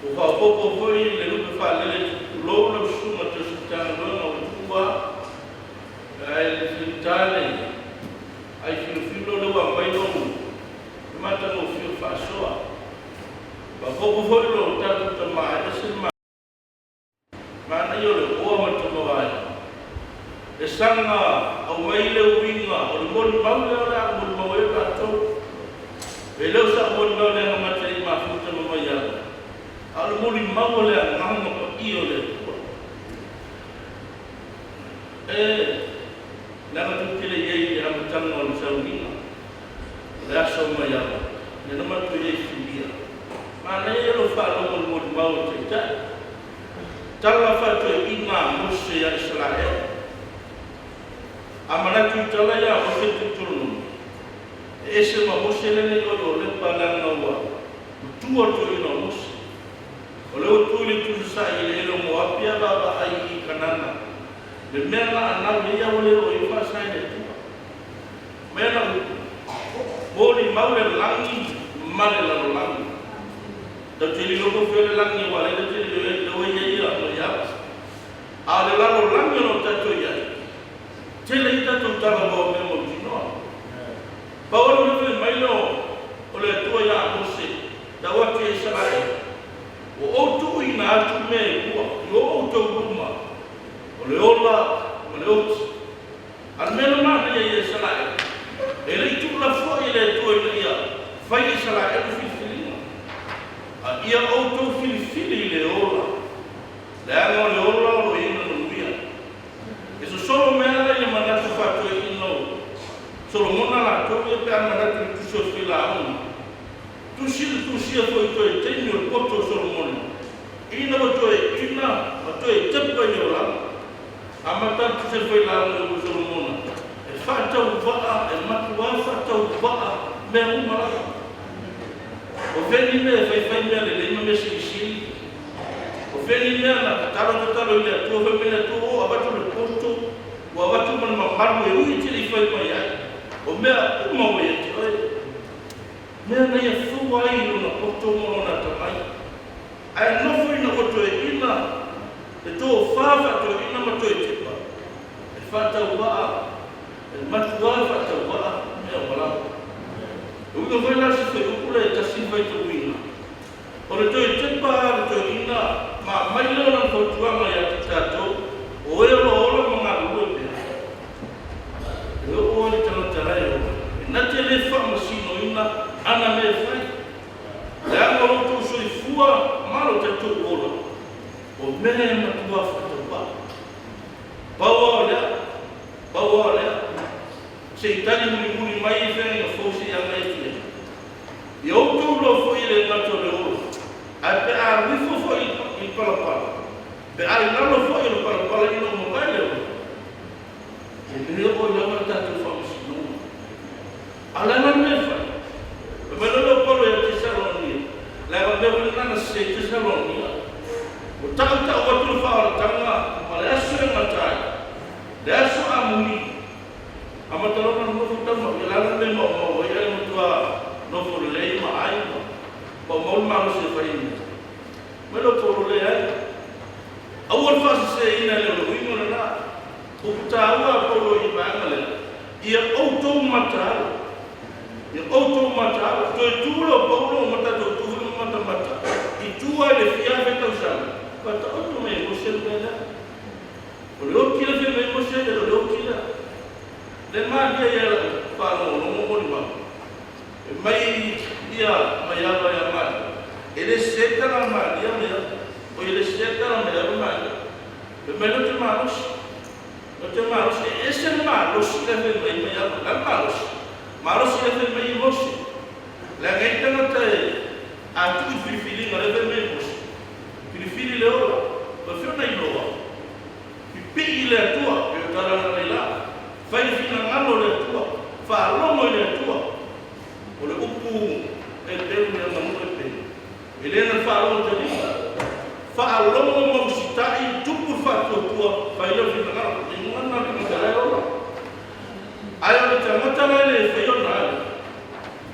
Speaker 4: Ua faaopoopo foi le lupe faalele tulou lau susuga tausi Matagaluega ua tuua ae le faigata le ai filofilo lea ua aumai lou matagofie faasoa. Faaopoopo foi lo tatou tama e ese le manaia o le oa ma le tamaoaiga. E saga aumai le uiga o le molimau lea o le a molimau ai tatou. E le o sa molimau leaga mata i mafuta ma mai ala, a o le molimau o le agaga paia o le Atua. E leaga tou te le i ai i le amataga o le sauniga o le aso o Maiava, lea na matou i ai filia. Manaia ia lou faalogo i le molimau a le Taitai. Tala faatoeaiina a Mose ia Isaraelu. A manatu i tala ia a Mose i Deuteronomi, e ese ma Mose lea nei oe o Lepa leaga ua matua le toeaina o Mose. O lea ua tu i le itu sasae i eleele o Moapi a vaavaai i Kanana, le mea na anau ai ia ua le oo i ai faasa e le Atua. Mai ana upu, Molimau le lagi ma le lalolagi. Tau te lilo ko fea le lagi aua lea te lilo i ai lea ua i ai ia ma ia. A o le lalolagi o lo o tatou i ai, tele ai tatou tala ua o mea mautinoa. Pau o le mea fai mai lea o le Atua ia Mose, tau atu ia Isaraelu, Ua ou tuuina atu mea e lua i o outou luma, o le ola ma le oti. A o le mea na manaia ia Isaraelu, e le i tuulafoai e le Atua ina ia fai e Isaraelu filifiliga, a ia outou filifili i le ola, leaga o le ola o lo o i ai na manuia. E sosolo mai ala i le manatu faatoeaina o Solomona latou ia pe a manatu i le tusi o le Failaoga. Tusi le tusia foi toe taimi o le poto o Solomona, ina ua toe ina ma toe tepa i le olaga. Amata atu se Failaoga i Solomona e faatauvaa, e matuā faatauvaa mea uma lava. O fea ni mea e faifai mea lelei ma mea silisili? O fea ni mea na tatalo tatalo i le Atua, fai mai le Atua, O, avatu le poto, ua avatu ma le mamalu e ui te le i fai mai ai. O mea uma ua ia te oe. Mea na ia fua ai i lona poto ma lona atamai. Ae nofo ina ua toeaina le tofa faatoeaina ma toe tepa, e faatauvaa, e matuā faatauvaa mea o malama. E uiga foi la si fuaiupu lea e tasi le faitauina, o le toe tepa a le toeaina ma aumai lea o lana fautuaga ia te tatou, o e o lo o ola ma galulue pea. E oo ai le tagata la e ola, e na te le faamasinoina ana mea e fai. Leaga o lo outou soifua ma lo tatou ola, o mea e matua faatauvaa. Pau lava o lea, pau lava o lea, se i tali mulimuli mai i feagaiga fou se i agai atu i ai. Ia outou iloa foi e le gata o le ola, ae pe a alu ifo foi i le palapala, pe a i lalo foi o le palapala ina ua mavae le ola, e le oo i lava le tatou faamasinoga. A o le a la le mea e fai? Fai mai loa le Paulo ia Tesalonia, leaga o le mea foi lena na sese ai Tesalonia, ua tautau atu le faaolataga ma le aso e gata ai, le aso amuli, amata loa ona nofo tau ia le a la le mea e maumau ai, ae matua nofo lelei ma ai ma maumau le malosi e fai ai mea. Mai lou Paulo, Leai, aua le faaseseina e le o le uiga lena. Upu taua a Paulo i le vaega lea, Ia outou mataala, ia outou mataala. Toe tu lea o Paulo ma tatou tu foi ma matamata i tua i le fia afe tausaga, faataoto mai e Mose le mea lea. O le oti lea fai mai Mose, e le o le oti lea. Le malie ia lau faalogologo molimau. E mai ia Maiava ia Malia, e le sese tala a Malia Maiava, oi e le sese tala a Maiava Malia. Fai mai lea ou te malosi. Ou te malosi, e ese le malosi lea fai mai mai au, la le malosi. Malosi lea fai mai i Mose. Leaga e i ai tagata e a tuu i filifiliga lea fai mai i Mose. Filifili le ola. ma usitai, tupu le faatuatua, fai lea o le finagalo. Le igoa lena o le tagata la e ola. Ae o le tagata la e le faia ona alu,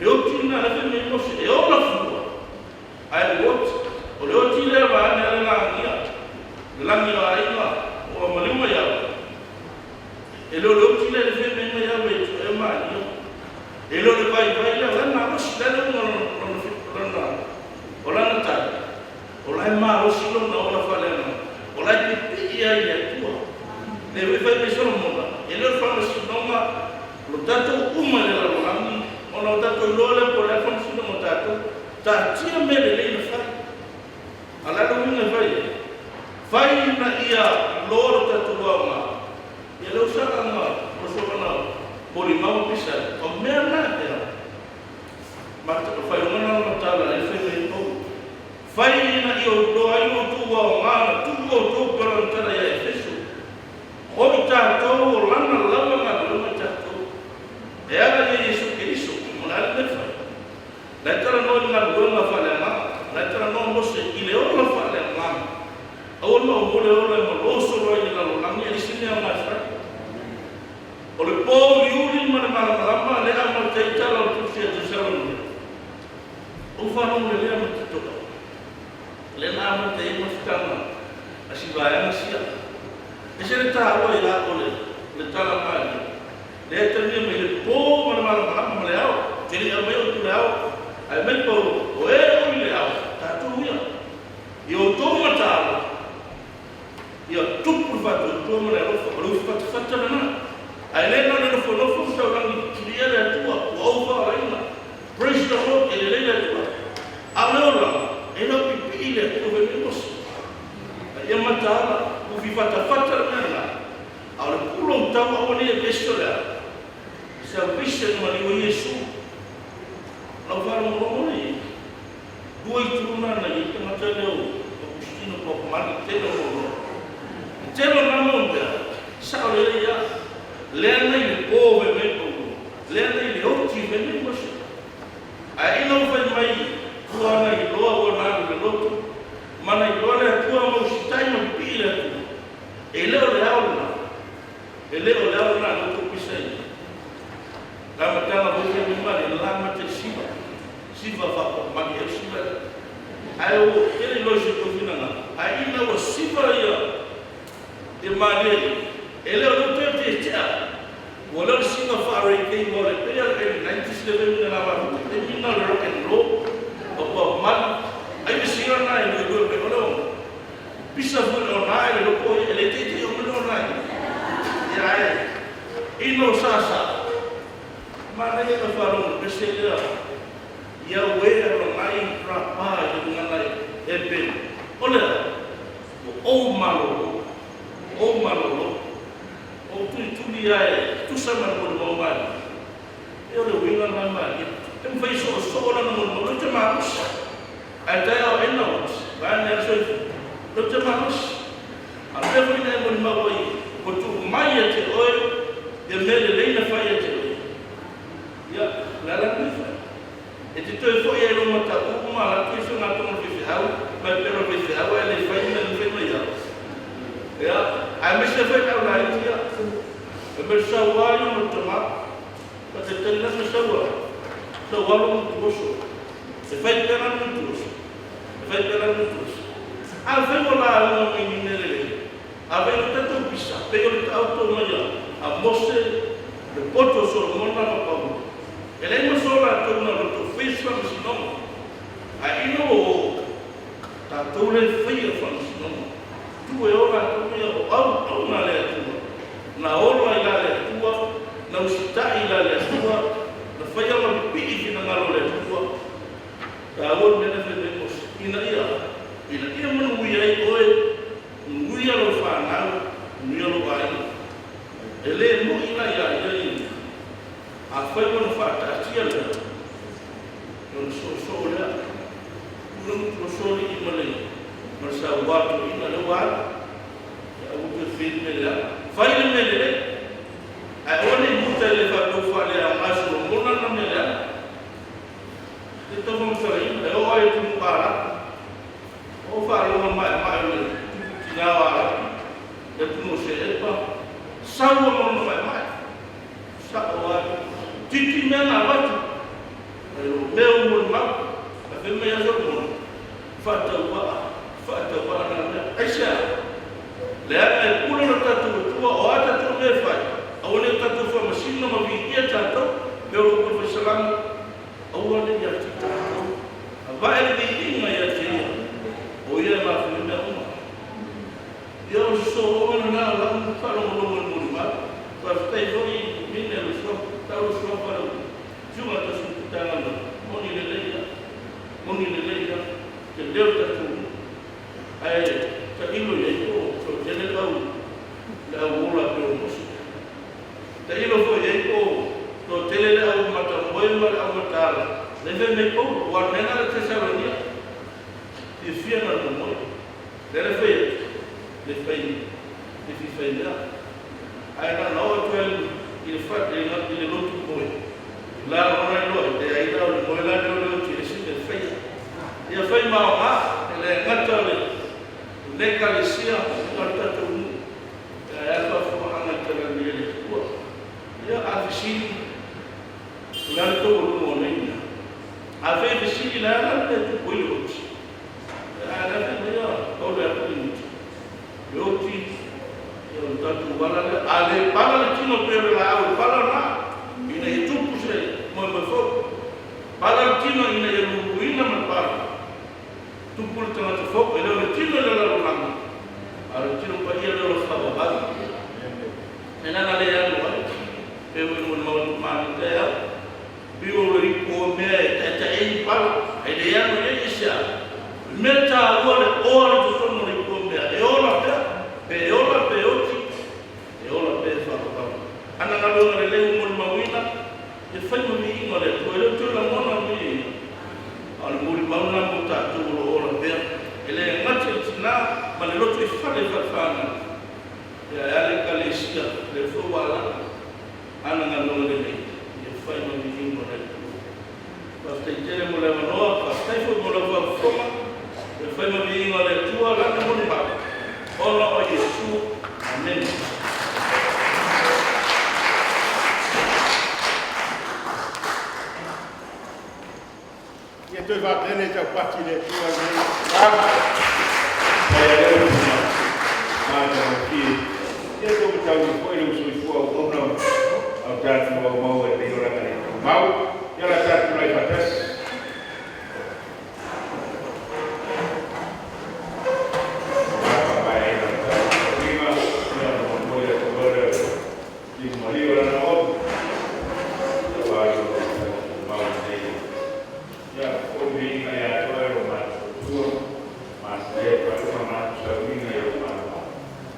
Speaker 4: le oti lena la e fai mai ai Mose, e ola fua, ae ua oti. O le oti lea vaeane a le lagia, le lagi o aiga, ua maliu mai au. E le o le oti lea le fai mai mai au e e malia. E le o le vaivai lea, o la e malosi, la e le uga lona, o lana tali, o la e malosi lona ola faaleagaga, o la e pipii ai i le Atua. Lea foi fai mai Solomona, e le o le faamasinoga o lo tatou uma i le lalolagi, ona o tatou iloa lea po o le a le faamasinoga o tatou, taatia mea lelei na fai. A o le a le uiga e fai ai? Fai ina ia iloa lo tatou aoga, ia lea ua saga ma soona molimau ma pisa ai. O mea na ea, ma faailoga na o matala e fai mai ai Paulo. Fai ina ia iloa ai lo outou aoga na tuu outou pei ona tala ia Efeso. O i tatou o lana lava galuega i tatou. E ala ia Iesu Keriso, o le a le mea e fai? La e talanoa i le galuega faaleagaga. La e talanoa Mose i le ola faaleagaga. Aua le maumau le ola e maloso loa i le lalolagi, e leai se mea aoga e fai. O le po uliuli ma le malamalama lea amata ai tala o le Tusi a Tesalonika. Ou faalogo lelea ma totoa. Lea na amata ai mafutaga a si vaega sia. Ese le taua ia ole le tala malie. Lea e talia mai le po ma le malamalama ma le ao. Te le i aumaia upu le ao, ae mai Paulo, o e o i le ao, tatou ia. I outou mataala, ia tupu le faatuatua ma le alofa, o le ufi fatafata lena. Ae le na o le nofonofo ma taulagi tulia le Atua, ua ou faalaina. Praise the Lord, e lelei le Atua. A o le olaga, e le o pipii le Atua fai mai Mose. A ia mataala, ufi fatafata le mea lena. A o le pulu o tau aua nei e vesi o le a? Salvation maliu ai Iesu. Lau faalogologo nei i lua itu na na i ai tagata lea o Agustino Paopamani, tele o loa. Le tele o na mau mea, sao lelei ia, lea na i le po fai mai Paulo, lea na i le oti fai mai Mose. Ae ina ua fai mai ua na iloa ua na alu i le lotu, ma na iloa le Atua ma usitai ma pipii le Atua, E le o le ao lena. E le o le ao lena lea ua tou pisa ai. Le amataga foi lea mai male, la amata i siva. Siva faapamali ai siva lea. Ae ua tele iloa i se tou finagalo. Ae ina ua siva ia ia malie ia, e le o lea ua toe tietia. Ua le o le siva faa-reggae ua le pei a le early nineties lea foi na mafuta. Taimi lena o le rock and roll, o Bob Marley. Ai le siva lena e luelue mai o le ona. Pisa foi le ona e le loko ia, e le teitei o le ona ia. Ia ae, ino sa sa, manaia ka faalogo pese lea, ia ue alongai rapa i le gagana e pele. O lea, ua ou malolo, ua ou malolo, ou tulituli ae tusa ma le molimau malie. E o le uiga lena malie. E mafai soosoo lana molimau, lou te malosi. Ae taeao ena oti, vaeane a le soifua, lou te malosi. A o le mea foi lea e molimau ai, ua tuu mai ia te oe ia mea lelei na fai ia te oe. Ia, o le a la le mea e fai? E te toe foi ai i lou mataū ma ala atu ai fegatona o le faifeau, ma e pela o le faifeau ae le fai mea na fai mai au. Ia, aemaise foi le au laiti ia, e mai le saua ia ma le tama, faatalitali la se saua, saua lou gutu oso. E fai pea la le gutu oso, e fai pea la le gutu oso. A fai ua lauga mai ni mea lelei, a fai ua tatou pisa, pei o le taoto mai a Mose, le poto o Solomona ma Paulo. E leai ma so latou na loto faia se faamasinoga. Ae ina ua o tatou lea e faia le faamasinoga, tuu e o latou ia o auauna a le Atua, na ola i la le Atua, na usitai i la le Atua, na faia ma pipii finagalo o le Atua. Taua le mea lea fai mai Mose, ina ia, ina ia manuia ai oe, manuia lau fanau, manuia lou aiga. E le moi la ia ia ia mea. Afai ua na faataatia lea, ona soosoo lea, tulaga tuasolii ma le ma le saua toeaina lea ua alu. Ia aua toe fai le mea leaga. Fai le mea lelei. Ae aua ne i muta i le faapea ua faaleaoga e Solomona lana mea leaga. E tau faamatalaina, e oo lava i atunuu Arapu, o faalogo maemae o le. Leaga e pule lo tatou Atua, o a tatou mea e fai, aua ne i o tatou faamasino ma viia tatou, pei o le upu a le Fai Salamo, Aua ne i ia te tatou, ava'e le viiga ia te Ia, o Ia e mafua ai mea uma. Ia o se sologa lena o lau faalogologo i le molimau. Faafetai foi i Mine o le suafa, tau le suafa o lau Susuga Tausi-Mututagana, moni lelei lava, moni lelei lava, tele o le tatou nuu. Ae tailo i ai po o toatele le au le au ola pei o Mose. Tailo foi i ai po o toatele le au matamoe ma le au mataala, lea fai mai Paulo, aua o le mea lena a le Tesalonia, fiafia na o le momoe. Lea la fai atu, le fai le fia fai mea. Ae na ona oo atu lava i le fale i le lotu moe, la ona iloa ai, leai la o le moe la lea o le oti e ese mea faia. Ia fai ma aoga, e le gata o le Ekalesia ma le tatou nuu, ae a le faafofogaaga i talalelei a le Atua. Ia, a fesili, o le a le tou aluga o nei mea? Afai e fesili, le a la le mea e tupu ai le oti? Ae la fai mai a Paulo ia Korinito, le oti, ia o le tatou ala lea, a le pala le tino pei o le laau e pala lena, ina ia tupu se moemoe fou. Pala le tino ina ia luluina ma le pala. Tupu le tagata fou, e le o le tino i le lalolagi, a o le tino paia lea o le faavavau. E lana le alu ai, pe ua i molimau atu mani taeao, pei o le ipu o mea e taetae ai ni pala, ae le alu i ai aisea? O le mea taua le oa le totonu o le ipu o mea, e ola pea, pe ola pe oti, e ola pea e faavavau. Ana galuega lelei ua molimauina, E fai ma viiga o le Atua, e le o toe lagona mea ia, a o le molimau lena mo tatou o lo o ola pea. E le gata i le tina ma le loto i fale i falefanau, ae a le Ekalesia, lea foi ua alaga ana galuega lelei, ia fai ma viiga o le Atua. Faafetai tele mo le avanoa, faafetai foi mo lau faafofoga, ia fai ma viiga o le Atua lana molimau, ona o Iesu. Amene.
Speaker 3: Ia toe faatele taupati i le Atua i lenei tulaga. Mai a lea upu matagofie. Ia tou matauli foi lou soifua auauna a o tatou aumau ai lenei olaga le tumau. Ia o le a tatou tulai faatasi. Aua le faamaeaina o le tatou tauiga, ia ona momoli atu loa lea o le liugalio o lana ofi, aua lo tatou tumau nei. Ia, o le viiga ia te oe lo matou Atua, matou le faaiuga matou sauiga i lou mana.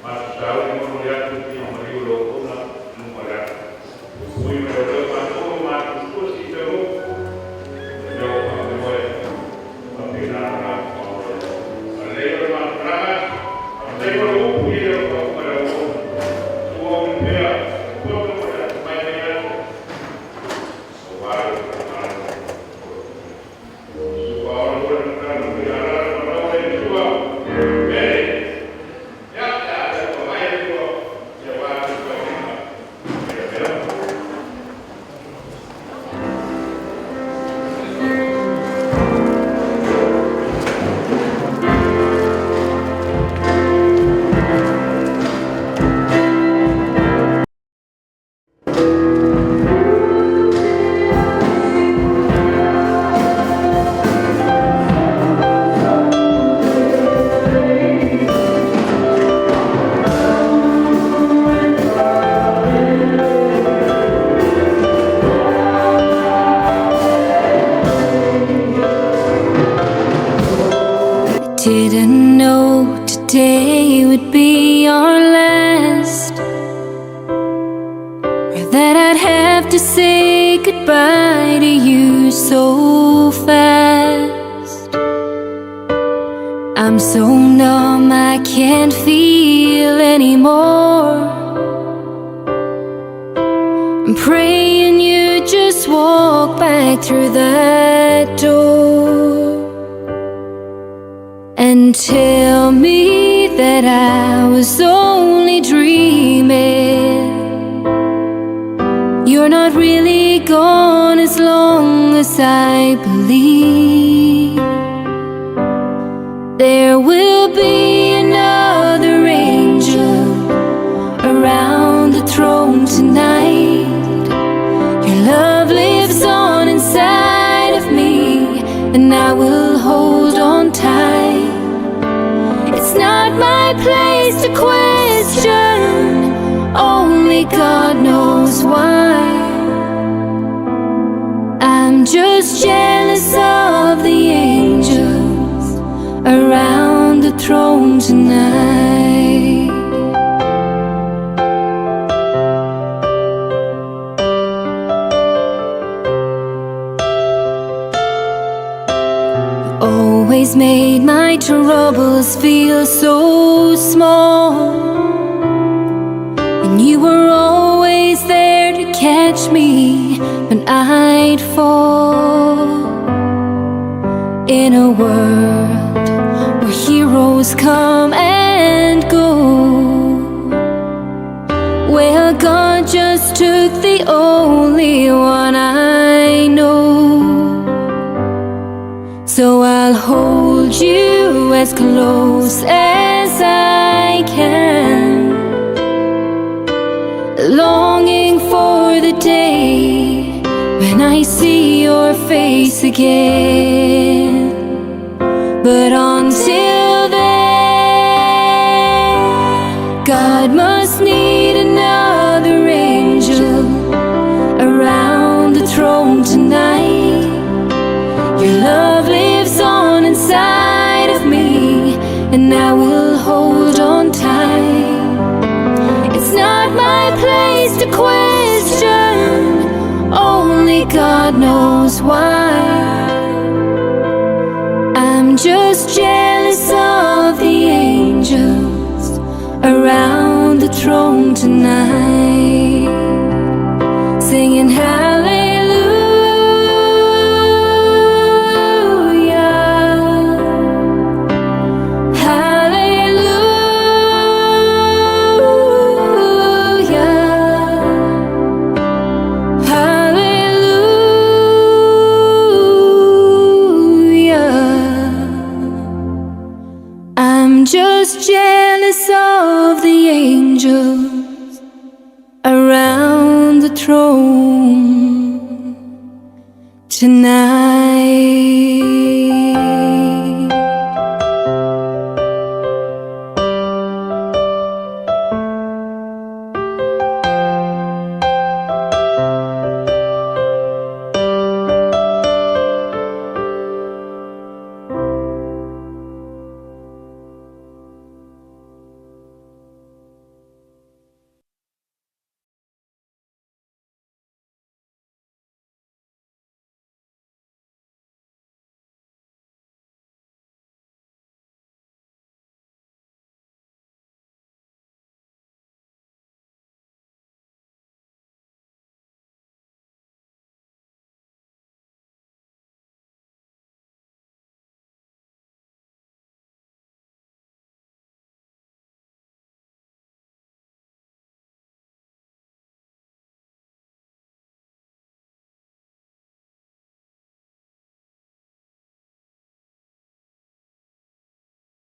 Speaker 3: Matou sauni momoli atu le liugalio o lou auauna i luma o le ata. Ui mai o lea matou o matou tua si taunuu, le mea ua faamoemoe faapena ona matou maua ai. A lelei o le mafutaga, faafetai mo le upu i le o faauuga le auauna. Tua uli pea, poto ma le atamai mai atu, aua le faamalo o lo Suka o le tala i ala ma lau e tua. Mene. Ya, ya, ya, mai e tua. Ya, wa, tua, ya, ya.
Speaker 10: Didn't know today would be our last, or that I'd have to say goodbye to you so fast. I'm so numb I can't feel anymore. I'm praying you just walk back through that door and tell me that I was only dreaming. You're not really gone as long as I believe. There will be another angel. my place to question, only God knows why. I'm just jealous of the angels around the throne tonight. Always made my troubles feel so small. And you were always there to catch me when I'd fall. In a world where heroes come and go, well, God just took the only one I know. So I'll hold you as close as I can, longing for the day when I see your face again. But until then, God must need another angel around the throne tonight. Your love lives on inside of me, and I will hold on tight. It's not my place to question, only God knows why. I'm just jealous of the angels around the throne tonight, singing hallelujah, hallelujah, hallelujah. I'm just jealous of the angels around the throne tonight.